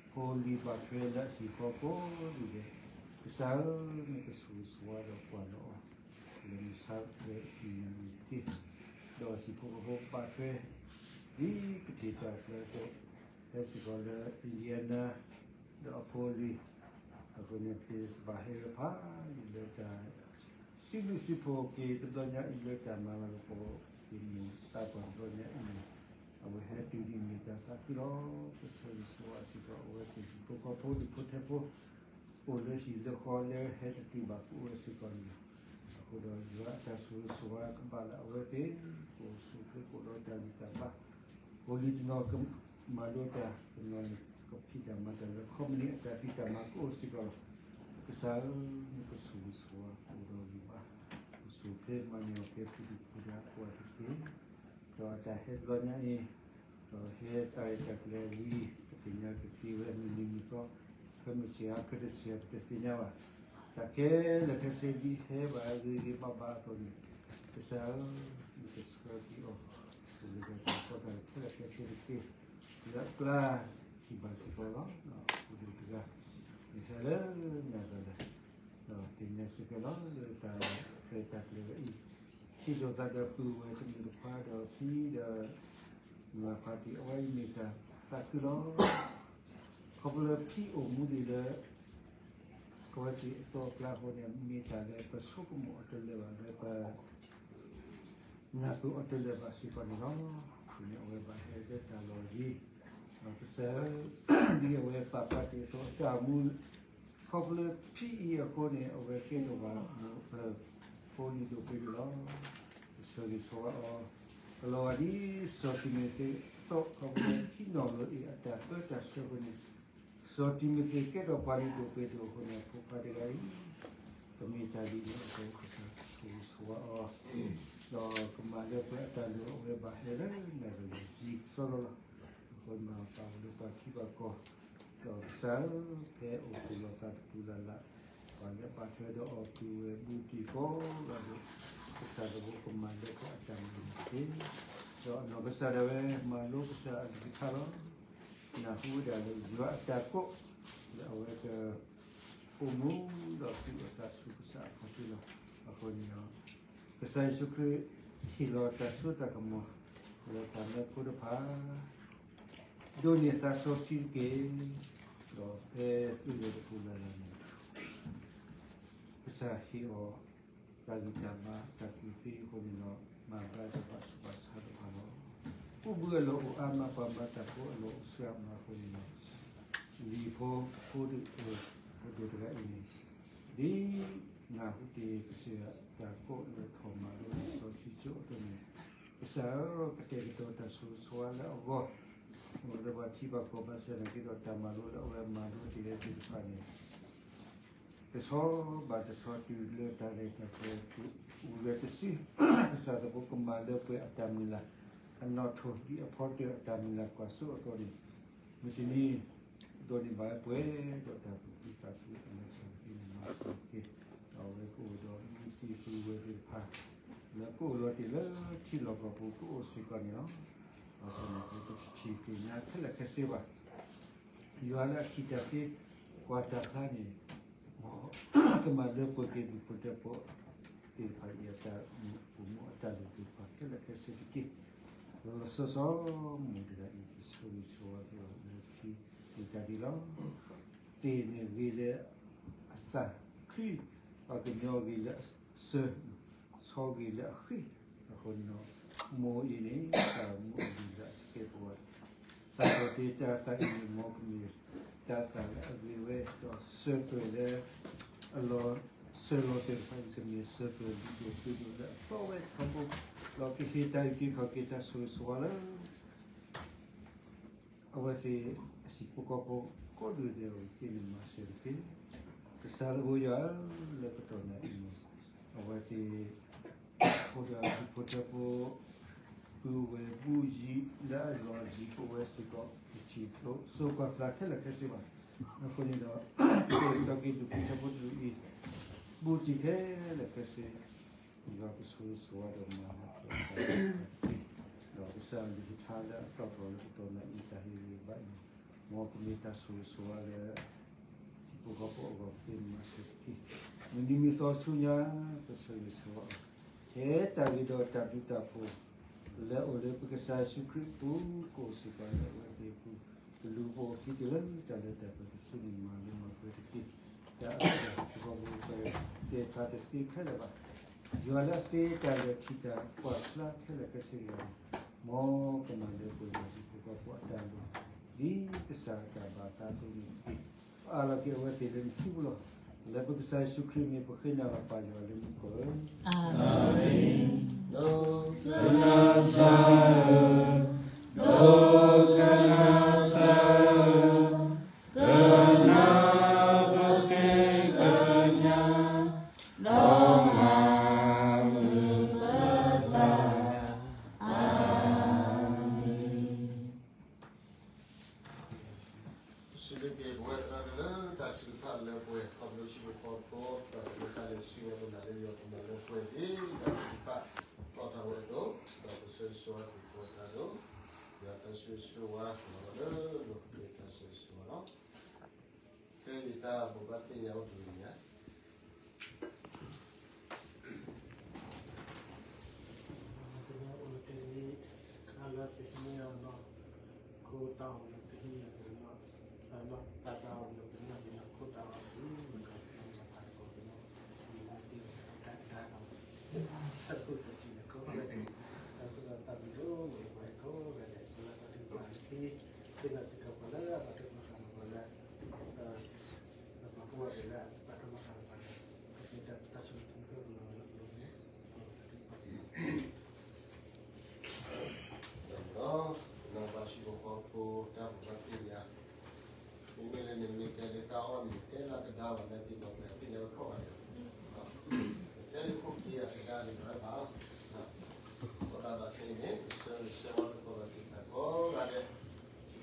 ဖိလံၤဘၣ်ထွဲလၢအဟံၣ်ဃီကိးဒူၣ်ဒဲး ကစၢ်ဧၢ နကဆိၣ်ဂ့ၤဆိၣ်ဝါဒီးကွၢ်လီၤအီၤ လၢမုၢ်ဆါလၢမုၢ်နၤန့ၣ်တက့ၢ်. ဒီးဟံၣ်ဖိဃီဖိဘၣ်ထွဲ ဒ်ပထံၣ်တၢ်ကျဲအသိး ဟဲစ့ၢ်ကီးလၢ Indiana ဒီးအဖိအလံၤ အဃိန့ၣ် ပဘၣ်ဟဲလၢဖးယံာ်လၢတၢ် စံးဘျုးစံးဖှိၣ်က့ၤတဘျီညါအံၤလၢတၢ်မၤလၤကပီၤက့ၤမ့ၢ်သးပှၢ်တဘျီညါအံၤန့ၣ် အဝဲဟဲတုၤဒ်မ့ၢ်တၢ်သးခုလီၤ. ကစၢ်ယွၤဆိၣ်ဂ့ၤဆိၣ်ဝါစ့ၢ်ကီး အဝဲသ့ၣ်ဟံၣ်ဖိဃီဖိဒူၣ်ဖိထၢဖိ အိၣ်လၢဟံၣ်လၢဃီလၢဟဲတတုၤဘၣ်ကအိၣ်ဝဲစ့ၢ်ကီးန့ၣ်လီၤ. အဃိဒီးယွၤအတၢ်ဆိၣ်ဂ့ၤဆိၣ်ဝါကဘၣ်လၢအဝဲသ့ၣ် ကအိၣ်ဆူၣ်အိၣ်ချ့ကအိၣ်ဒီးတၢ်ဂံၢ်တၢ်ဘါ ဖိလံၤတနီၤကမၤလိတၢ် တနီၤန့ၣ် ကဖံးတၢ်မၤတၢ်လၢ ခီပနံၣ်အတၢ်ဖံးတၢ်မၤကအိၣ်စ့ၢ်ကီးလီၤ. ကစၢ်ဧၢ နကဆိၣ်ဂ့ၤဆိၣ်ဝါ ကအိၣ်ဒီးဂံၢ်ဘါ ကဆိၣ်ချ့မၤန့ၢ်အီၤကဲ ဖိဒံဖိဒါကိးဂၤတက့ၢ်. ဒီးအတၢ်ဟဲတဘျီညါအံၤ ဒီးဟဲတၢ်ရဲၣ်တၢ်ကျဲၤဝံၤ ပသ့ၣ်ညါကသ့ဝဲမုၢ်နံၤမုၢ်သီ ဖဲမုၢ်ဆ့ၣ်ဟါခီတဆ့ၣ် ပတသ့ၣ်ညါဘၣ်. တၢ်ခဲလၢာ်ခဲဆ့ဒ်ဟဲဘၣ်ဂ့ၤဂ့ၤဘၣ်ဘၣ်အသိးန့ၣ် ကစၢ်ဧၢ နကဆှၢက့ၤအီၤ ကအိၣ်ဒီးတၢ်ကီတၢ်ခဲလၢာ်ခဲဆ့တက့ၢ်. လၢအကျါ ထံၣ်ဘၣ်စ့ၢ်ကီးလီၤ. ဖိဒံတဂၤ နဟဲလၢနၤဒီးလဲၤ ဒီးသ့ၣ်ညါစ့ၢ်ကီးလီၤ လၢတၢ်ရဲၣ်တၢ်ကျဲၤဝဲအံၤ ထံၣ်လိာ်သးဒီးပုၢ်ဝဲၢ်တမုၣ်တခွါဒီးဖံဒီး မုၢ်ဂၤဖါတံၢ် အဝဲအံၤမ့ၢ်တၢ်သးခုလီၤ. ခီဖျိလၢဖံအိၣ်မူဒံးလၢ ကဝဲသ့ၣ်အသိးအကျါအဃိန့ၣ် မ့ၢ်တၢ်လၢပဆိကမိၣ်အီၤတလၢာ်ဘၣ်လၢပ နၢ်ပၢၢ်အီၤတလၢာ်ဘၣ်စ့ၢ်ကီးန့ၣ်လီၤ. အဃိန့ၣ်အဝဲဘၣ်ဟဲလၢတၢ်လီၢ်အံၤ ကစၢ် ဒ်အဝဲပာ်ဖျါတ့ၢ်အသိး အတၢ်အိၣ်မူ ခီဖျိလၢဖံအံၤအဃိန့ၣ် အဝဲကဲထီၣ်ဘၣ် ဖိလံၤဒိၣ်ပှ့ၤဒိၣ်လီၤ. ကစၢ်ဂ့ၤဆိၣ်ဝါအီၤ ကလီၤဂာ်ဒ်စီၤတံၤမသ့းအသိး ခီဖျိလၢဖံနီၣ်ရိၤအံၤအတၢ်ပၢတၢ်ဆှၢအဃိန့ၣ် စီၤတံၤမသ့းကဲထီၣ်ပှၤလုၢ်ဒိၣ်ပှ့ၤဒိၣ်အဃိန့ၣ် အဖိခွါတဂၤအံၤ ကမ့ၢ်တၢ်လံၤန့ၣ်အသိး ကစၢ်ဆိၣ်ဂ့ၤဆိၣ်ဝါအီၤ ဒီးကမၤလၢပှဲၤအတၢ်လိၣ် အဝဲဘၣ်ဟဲလၢနၤဒီးယံၤကစီဒီလီၤ. ပမၤပာ်လၢပှၤထံပှၤကီၢ်, ဒီးကစၢ်ဧၢ, ဖဲအိၣ်ဖှိၣ်လိာ်သးတပူၤလၢ်လၢ်, ပှၤလၢအဘၣ်ထွဲဒီးအီၤပုၢ်ဝဲၢ်ဘူးတံၢ်ကိးဂၤဒဲး, ကစၢ်သဘိကမၤလၢပှဲၤအတၢ်မုၢ်လၢ်တက့ၢ်. ဒီးအနီၢ်ကစၢ်ဒၣ်ဝဲမၤလိကစၢ်အကလုၢ်ကထါလီၤ. နၢ်ဟူဝဲဒၣ်လၢယွၤအတၢ်ကိး လၢအဝဲက အိၣ်မူဒီးသူၣ်အသးဆူကစၢ်အခီၣ်ထံးလီၤ. အဃိန့ၣ်ဒီး ကစၢ်ယ့ၣ်ၡူးခရံာ်ဟ့ၣ်လီၤတၢ်စိတၢ်ကမီၤ လၢတၢ်မၢဖိတဖၣ်, ဒိးန့ၢ်သးစီဆှံတက့ၢ်. ဒီးဖဲသုလဲၤတပူၤလၢ်လၢ်န့ၣ် ကစၢ်ဟ့ၣ်အီၤ တၢ်ဂံၢ်တၢ်ဘါတၢ်ကူၣ်သ့အဃိန့ၣ်ဒီး မၤဘျါဒီးဘၣ်ဆူးဘၣ်ဆါတဖၣ်လီၤ. အိၣ်ဘှံးအလီၢ်အိၣ်အါမး ပှၤမၤတၢ်ဖိအလီၢ်အိၣ်စှၤမးအဃိန့ၣ်ဒီး လံာ်ဖိဖိဒိၣ်တဂၤအံၤန့ၣ် ဒ်နၢ်ဟူတ့ၢ်ကစၢ်ယွၤတၢ်ကိးလၢထီၣ်မၤလိလံာ်စီဆှံကၠိအသိးန့ၣ်, ကစၢ်ဧၢ, ကတဲာ်ကတီၤတၢ်ဆိၣ်ဂ့ၤဆိၣ်ဝါလၢအဂီၢ်, အိၣ်လၢပှၤထံပှၤကီၢ်ဘၣ်ဆၣ်သနာ်က့ဒီး တၢ်မၤလိလၢအဝဲမၤလိတ့ၢ်လၢသ့ၣ်တဖၣ်န့ၣ် တဆီဘၣ်တဆီတုၤလၢတၢ်ရဲၣ်တၢ်ကျဲၤ အိၣ်ဂၢၢ်တဆံ, ကစၢ်သဘိကမၤလၢပှဲၤအတၢ်မုၢ်လၢ်, အနီၣ်ထိၣ်ဒ်အဖီတၢၣ်အတၢ်မုၢ်လၢ်ကွၢ်စိအသိးန့ၣ်, မုၢ်တနံၤ ဒိးန့ၢ်ဘၣ်ပှဲၤဒီးတၢ်သူၣ်ခုသးခုအလၢတၢ်သ့န့ၣ်မၤစၢၤတက့ၢ်. ဒီးအဝဲကအိၣ်ဒီးမုၢ်တံၤပုၢ်ဝဲၢ်သ့ၣ်တဖၣ် လၢကအိၣ်လီၤတ့ၢ်လၢထံလီၢ်ကီၢ်ပူၤကအိၣ်စ့ၢ်ကီးန့ၣ်လီၤ. ဘၣ်ဆၣ်သနာ်က့ပတထံၣ်သ့ၣ်ညါခဲလၢာ်ခဲဆ့ဘၣ် ယွၤလၢအထံၣ်တၢ်သ့ ကွၢ်တၢ်ဖျါန့ၣ် မ်ကမၤလၢပှဲၤက့ၤဒူၣ်ဖိထၢဖိသ့ၣ်တဖၣ်အံၤ အတၢ်အိၣ်မူအတၢ်လိၣ်သ့ၣ်တဖၣ်ခဲလၢာ်ခဲဆ့တက့ၢ်. လီၤလီၤဆီဆီမိၢ်တဂၤအံၤ ပဆိၣ်ဂ့ၤဆိၣ်ဝါက့ၤအီၤလၢခံမုၢ်တၢ်ဒ်လီၤ. သ့ၣ်န့ၣ်ဂ့ၤလၢအသၣ်, ခံ, ပှၤကညီဂ့ၤလၢအစၢၤ, ဆီဂ့ၤလၢအဃံ, အဃိန့ၣ်ဒီး မိၢ်အံၤန့ၣ် တၢ်အိၣ်မူအဂ့ၤလၢအတကဲပဝး သးကီၢ်သ့ၣ်တၢ်သးအံၤန့ၣ် မ်ကမ့ၢ်တၢ်သၣ်လၢအဂ့ၤဝဲ ဒီးစၢၤသွဲၣ်လၢ အလီၤစၢၤလီၤသ့ၣ်တဖၣ်အံၤ ကမ့ၢ်စၢၤသွဲၣ်လံဒိၣ်သုဒိၣ်လၢအသီဝဲထီဘိ, ဒီးကဟ့ၣ်တၢ်အုၣ်က့ၤခီၣ်က့ၤတၢ်ဆိၣ်ဂ့ၤဆိၣ်ဝါလၢ အဝဲသ့ၣ်အဟံၣ်ဖိဃီဖိကိးဒူၣ်ဒဲးအံၤသ့ၣ်န့ၣ်မၤစၢၤတက့ၢ်. ကစၢ်သဘိယွၤဧၢ, လၢကတီၢ်နၢ်အံၤန့ၣ် အဝဲသ့ၣ် အိၣ်ဒီးဟံၣ်ဖိဃီဖိ ပုၢ်ဝဲၢ်ဘူးယံၤလၢအလီၢ်ယံၤ ပဝဲစ့ၢ်ကီး တထံၣ်စိကွၢ်ဖျါခဲလၢာ်ခဲဆ့ဘၣ်. အဃိန့ၣ်ဒီး ကတဲာ်ကတီၤက့ၤဒူၣ်ဖိထၢဖိတဖၣ်အံၤ ဘူးတံၢ်ခဲလၢာ်ခဲဆ့ ယွၤကဆိၣ်ဂ့ၤဆိၣ်ဝါဒီးမၤလၢပှဲၤတၢ်သ့ၣ်တဖၣ်တက့ၢ်. ဒီးကစၢ်အကလုၢ်ကထါလၢအသီၣ်ထီၣ်လၢကတီၢ်နၢ်အံၤတၢ်ဟ့ၣ်ဂံၢ်ဘါအံၤန့ၣ် မ်ကမ့ၢ်တၢ်ဆိၣ်ဂ့ၤဆိၣ်ဝါလၢ ဟံၣ်ဖိဃီဖိအဂီၢ်သ့ၣ်မၤစၢၤတက့ၢ်. မုၢ်နံၤမုၢ်သီဆူညါ ပဆိၣ်ဂ့ၤဆိၣ်ဝါအီၤ ထဲတၢ်ဂ့ၤဒီးတၢ်ဘျုးတၢ်ဖှိၣ် လၢအအိၣ်လၢပကစၢ်ယ့ၣ်ၡူးခရံာ်အပူၤ ကအိၣ်စ့ၢ်ကီးလၢအဝဲသ့ၣ်အပူၤ ကလူၤပိာ်အခံတုၤလၢတၢ်လၢတၢ်ပှဲၤတစုန့ၣ် မၤလိမၤပှဲၤတက့ၢ်. တၢ်အါတၢ်ဟံၣ်ဖိဃီဖိပှဲၤ တဲဖျါတသ့ခဲလၢာ်ဘၣ်. ယွၤလၢအသ့တၢ်လၢာ်ထံၣ်တၢ်ကွၢ်ဖျါခဲလၢာ်ခဲဆ့တဂၤန့ၣ် မ်ကမၤလၢပှဲၤဒီးဟံၣ်ဖိဃီဖိအတၢ်လိၣ် ဒ်ကစၢ်အတၢ်ဘၣ်သးအသိးန့ၣ်တက့ၢ်. ပအၢၣ်လီၤက့ၤအဝဲသ့ၣ်လၢနစုပူၤလီၤ. လၢပကစၢ်ယ့ၣ်ၡူးခရံာ်မံၤပဃ့နၤလီၤပၢ်ယွၤလၢမူခိၣ်ဧၢ, အၤမ့ၣ်. ဒိကနၣ်စၢ်ဧၢ, ဒိကနၣ်စၢ်ဧၢ, ကနၣ်ပဃ့ကညး, ဒီးမၤမုာ်ပသး, အၤမ့ၣ်. ပစံးဘျုးက့ၤပဝဲသရၣ်လၢတၢ်ထုကဖၣ်လၢပှဲၤ ခီဖျိလၢဟံၣ်ဖိဃီဖိ တၢ်သ့ၣ်ညါလၢစံးဝဲဒၣ်လၢယွၤကမၤလၢပှဲၤဒ်တၢ်ထုကဖၣ် သီၣ်တၢ်ဝဲအသိး, ဒီးပဆိၣ်ဂ့ၤဆိၣ်ဝါက့ၤပဝဲသရၣ်ဒိၣ်, ယွၤတၢ်ဆိၣ်ဂ့ၤဆိၣ်ဝါကလီၤလၢလိၤက့ၤတၢ်ဆိၣ်ဂ့ၤဆိၣ်ဝါလီၤ. ဖဲအံၤတၢ်ဘိးဘၣ်သ့ၣ်ညါအိၣ်ဘှံးနံၤဧါ တနံၤအိၣ်လၢတနံၤ, ခါလၢပဟံးန့ၢ်အီၤနီၢ်ခိတၢ်အိၣ်လၢပဟံးန့ၢ်အီၤနီၢ်, တၢ်ဘၣ်တၢ်တၢ်အိၣ်လၢပဟံးန့ၢ်အီၤနီၢ်ခိတၢ်အိၣ်လၢ မ့ၢ်ကီးတၢ်ဘၣ်တၢ်ကိးပနီၢ်, မ့ၢ်တၢ်တၢ်တၢ်ဒီး တၢ်ခိၣ်တၢ်စံးန့ၣ်ကိးဂၤဒဲး, တၢ်ခိၣ်တၢ်တၢ်မံၤဒိၣ်မ့ၢ်ပှၤကိးဂၤဒဲး လၢပှၤဒိၣ်ပှၤထံ, သ့ၣ်နီၣ်စ့ၢ်ကီးပှၤလၢအဘၣ်ဒိဘၣ်ထံးလၢပှၤလၢ ပှၤကိးဂၤဒဲးလၢအဘၣ်ဒိဘၣ်ထံးလၢပှၤလၢ ကမ့ၢ်တၢ်ဆိၣ်ဂ့ၤဆိၣ်ဝါလၢပလိၤန့ၣ် ဒီး ပနၢ်ပၢၢ်ဟံၣ်ဖိဃီဖိတၢ်ဘိးဘၣ်သ့ၣ်ညါ, မ့မ့ၢ်လၢနမ့ၢ်တဲလၢတၢ်အီၣ်န့ၣ် တဲလၢကဒါဘၣ်လၢဒ်သိးပှၤသ့ၣ်ညါဝဲခီၣ်ဘၣ်န့ၣ်, တဲလၢခိၣ်ခံအကဒါန့ၣ်ဘၣ်ဘၣ်, အဃိသတးဒီးခဲအံၤန့ၣ် ပဆၢဂ့ၤဆၢဝါသကိးဘၣ်က့ၤတၢ်ကိးဂၤဒဲး, ဟံၣ်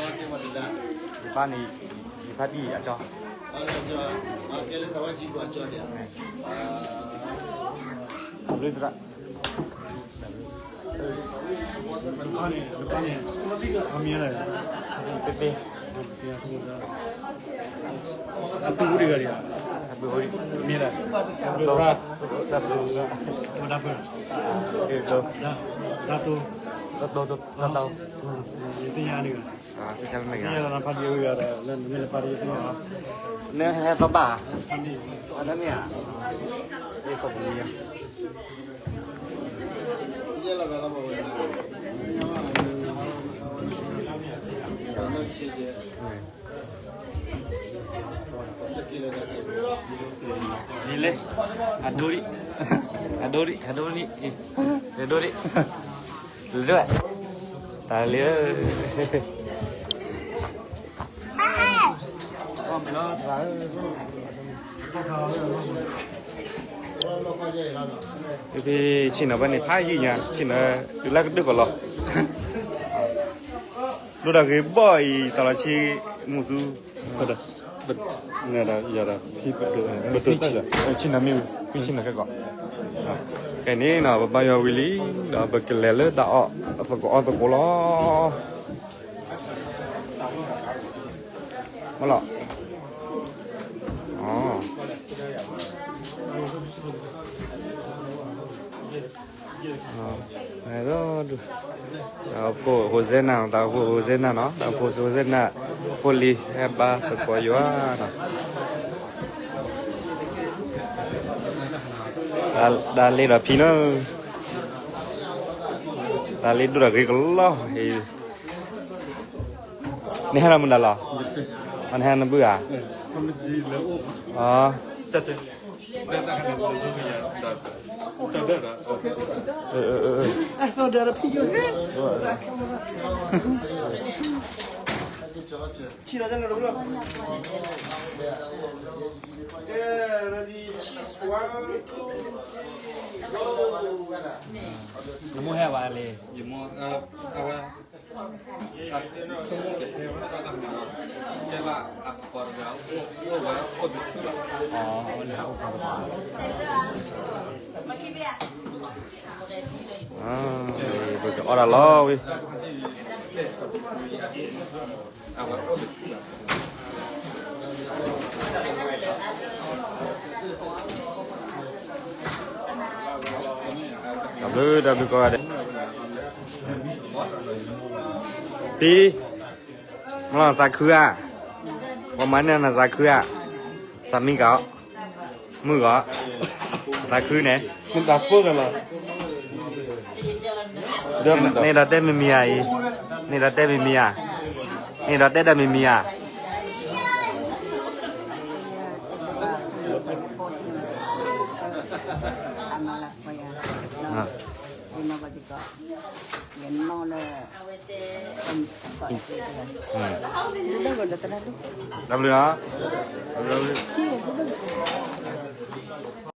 ယဖးန့ၣ်, ယဖးဒံၣ်အကၠီ, အဘျုးစရၣ်, တဖၣ်န့ၣ်, တဖၣ်န့ၣ်, အမံၤလဲၣ်, တသ့, အပုၢ်အိၣ်တဂၤဒံးဧါ, အပုၢ်အိၣ်, မံၤလဲၣ်, တၢ်ပၢ, တၢ်ပၢ, တၢ်တိ, တၢ်တိ, တၢ်တိ, ယသ့ၣ်ညါန့ၣ်, သ့ၣ်ညါလီၤနဖးဒံးဝဲဂၤဒီး လၢနမ့ၢ်လဲၤဖးဒံးသ့ၣ်ညါ, နဟဲသီဘၣ်, အတမ့ၢ်ဧါ, ယခီၣ်ပူၤယါ ဒ်လဲၣ်, အဒိဒံး, အဒိဒံး, အဒိဒံး, အဒိဒံး, လၢ, တၢ်လၢ, ဖဲဆ့ၣ်နီၤဘၣ်န့ၣ် ဖးယံာ်ညါ ဆ့ၣ်နီၤ တုၤလၢကဒိၣ်ကီးလီၤ, ဒိၣ်တၢ်ဂ့ၤဘီၣ်အံၤ တၢ်လီၤဆ့မူသူ, ဆ့ၣ်နီၤမ့ၢ်ဝံၤ ဖဲဆ့ၣ်နီၤခဲကီး, ခဲန့ၣ်နီၤ ပဘါယွၤဝံၤလံ, ဒီးပကလဲၤလၢတၢ်အီၣ်သကိးအီၣ်သကိးလီၤ. မ့ၢ်လီၤ, တၢ်အိၣ်ဖှိၣ် Hosanna နီၤ, တၢ်အိၣ်ဖှိၣ် Hosanna နီၤ, တၢ်အိၣ်ဖှိၣ် Hosanna ဖိလံၤ ဟဲဘါသကိးယွၤနီၤ, တၢ်လ့ဒီးဖံနီၤ, တၢ်လ့ဒိၣ်ဒီးဂ့ၤကလီၤ, နဟဲလီၤမုၢ်ဒၣ်လီၤ, နဟဲနဘုၣ်ဧါ, နမိၢ်ဟဲဝဲလဲၣ်, ယမိၢ်, အဝဲ ပကအီၣ်တၢ်လီၤဝံၤ, တၢ်ဘျုး တၢ်ဘျုးကိးဂၤဒဲး, ဖံ, မ့ၢ်လီၤသးခုဧါ, ပှၤမၤန့ၢ်နသးခုဧါ, စးမံကၤအီၤ, မုၢ်ဂီၤ, သးခုန့ၣ်, မ့ၢ်တၢ်ဖိကလီၤ, န့ၣ်ဒီးတဲမ့ၢ်မံၤဧါအံၤ, န့ၣ်ဒီးတဲမ့ၢ်မံၤဧါ, န့ၣ်ဒီးတဲဒီးမ့ၢ်မံၤဧါ. တၢ်ဘျုးလီၤ.